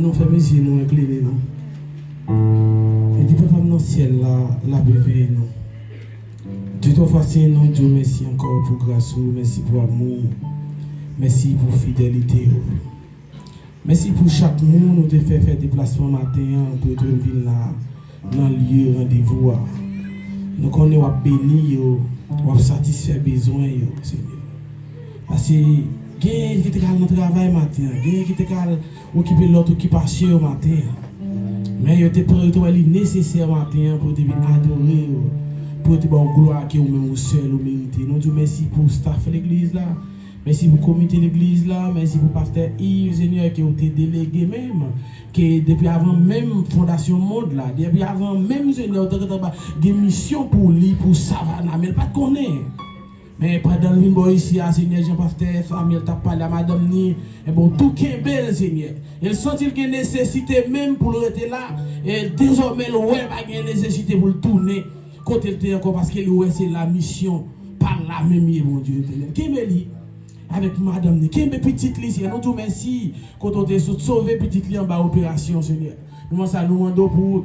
Nou fèmen zye nou, enkline nou. E di Papa m nan syèl la, l ap veye nou. Dye twa fwa sen, nou di w mèsi ankò pou gras ou, mèsi pou amou w, mèsi pou fidelite w. Mèsi pou chak moun ou te fè fè deplasman maten an pou yo te vin la nan lye randevou a. Nou konnen w ap beni yo, w ap satisfè bezwen yo, Senyè. Paske genyen ki te ka al nan travay maten an, genyen ki te ka al okipe lòt okipasyon yo maten an. Men yo te pran, yo te wè li nesesè maten an pou yo te vin adore yo, pou yo te ba w glwa ke ou menm ou sèl ou merite. Nou di w mèsi pou staff legliz la. Mèsi pou komite legliz la, mèsi pou pastè Yves, Senyè, ke w te delege menm, ke depi avan menm fondasyon mond la, depi avan menm, Senyè, w te gentan ba, gen misyon pou li, pou Savannah, men l pa t konnen. Men pandan l vin bò isi a, Senyè, jan pastè Samuel t ap pale a madanm ni, enben, w tou kenbe l, Senyè. E l santi l gen nesesite menm pou l rete la, e dezòmè l wè pa gen nesesite pou l tounen kote l te ankò, paske li wè se la misyon pa l la menm ye, Bondye Etènèl. Kenbe li avèk madanm ni. Kenbe pitit li, Senyè. Nou di w mèsi kote w te sot sove pitit li anba operasyon, Senyè. Nou mande sa, nou mande w pou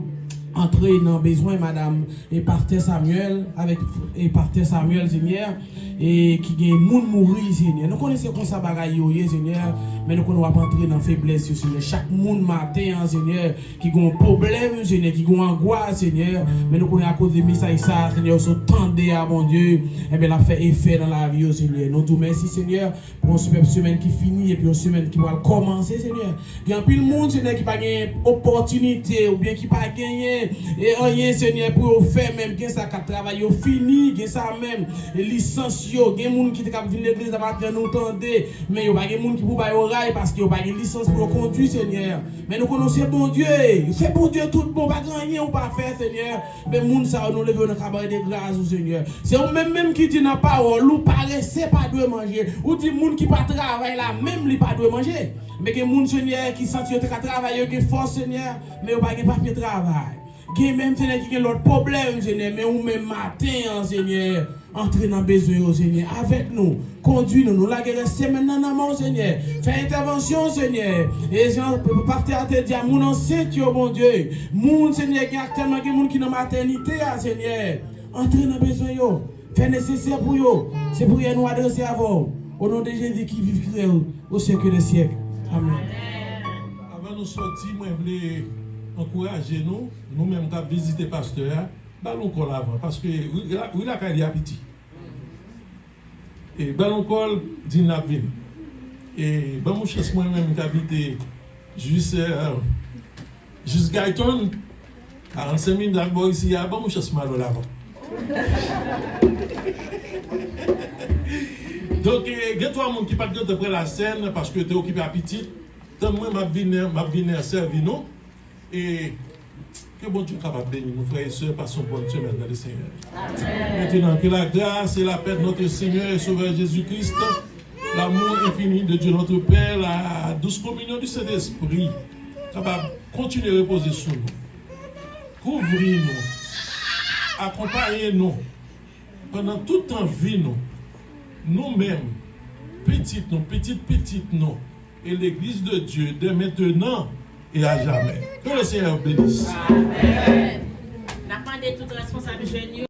antre nan bezwen madanm e pastè Samuel, avèk e pastè Samuel, Senyè, e ki gen moun mouri, Senyè. Nou konnen se konsa bagay yo ye, Senyè, men nou konnen w ap antre nan feblès yo, Senyè. Chak moun maten an, Senyè, ki gen yon pwoblèm, Senyè, ki gen yon angwas, Senyè, men nou konnen akoz de mesaj sa, Senyè, yo sot tande a, Bondye, enben, l ap fè efè nan lavi yo, Senyè. Nou di w mèsi, Senyè, pou yon sipèb semèn ki fini epi yon semèn ki pral kòmanse, Senyè. Gen anpil moun, Senyè, ki pa gen opòtinite oubyen ki pa genyen, e, anyen, Senyè, pou yo fè menm. Gen sa k ap travay yo fini, gen sa menm, e, lisans yo. Gen moun ki te k ap vin legliz la maten an, nou tande, men yo pa gen moun ki pou ba yo ray paske yo pa gen lisans pou yo kondui, Senyè. Men nou konnen w se Bondye, se Bondye tout bon, pa gen anyen ou pa fè, Senyè. Men moun sa yo, nou leve yo nan kabann de gras ou, Senyè. Se ou menm menm ki di nan pawòl ou, parese pa dwe manje. Ou di moun ki pa travay la, menm li pa dwe manje. Men gen moun, Senyè, ki santi yo te ka travay, yo gen fòs, Senyè, men yo pa gen papye travay. Gen menm, Senyè, ki gen lòt pwoblèm, Senyè, men ou menm maten an, Senyè, antre nan bezwen yo, Senyè, avèk nou. Kondui nou, nou lage rès semèn nan nan men w, Senyè. Fè entèvansyon, Senyè. E jan pastè a te di a, moun ansent yo, Bondye. Moun, Senyè, gen aktyèlman gen moun ki nan matènite a, Senyè. Antre nan bezwen yo. Fè nesesè pou yo. Se priyè nou adrese avè w. O non de Jezi ki viv, ki rèy au siècle des siècles. Amèn. Avan nou sòti, mwen vle ankouraje nou, nou menm k ap vizite pastè a, ba l yon kòl avan, paske ri la, ri lakay li a piti. E ba l yon kòl, di n l ap vini. E ban m yon chans mwen menm k abite jis, eh, jis Guyton, karannsenk minit ak bò isi a, ban m yon chans m al wè l avan. Donk, eh, gen twa moun ki pa t gentan pran lasèn paske yo te okipe a pitit. Tann mwen, m ap vini, m ap vini sèvi nou. E ke Bondye kapab beni nou, frè e sè, pase yon bòn semèn nan Lesenyè. Maintenant, que la grâce et la paix de notre Seigneur et Sauveur Jésus-Christ, l'amour infini de Dieu notre Père, la douce communion du Saint-Esprit, kapab kontinye repoze sou nou, kouvri nou, akonpaye nou pandan tout tan vi nou, nou menm, pitit nou, pitit pitit nou, et l'Église de Dieu dès maintenant et à jamais. Que le Seigneur bénisse. Amèn. N ap mande tout responsab jèn yo.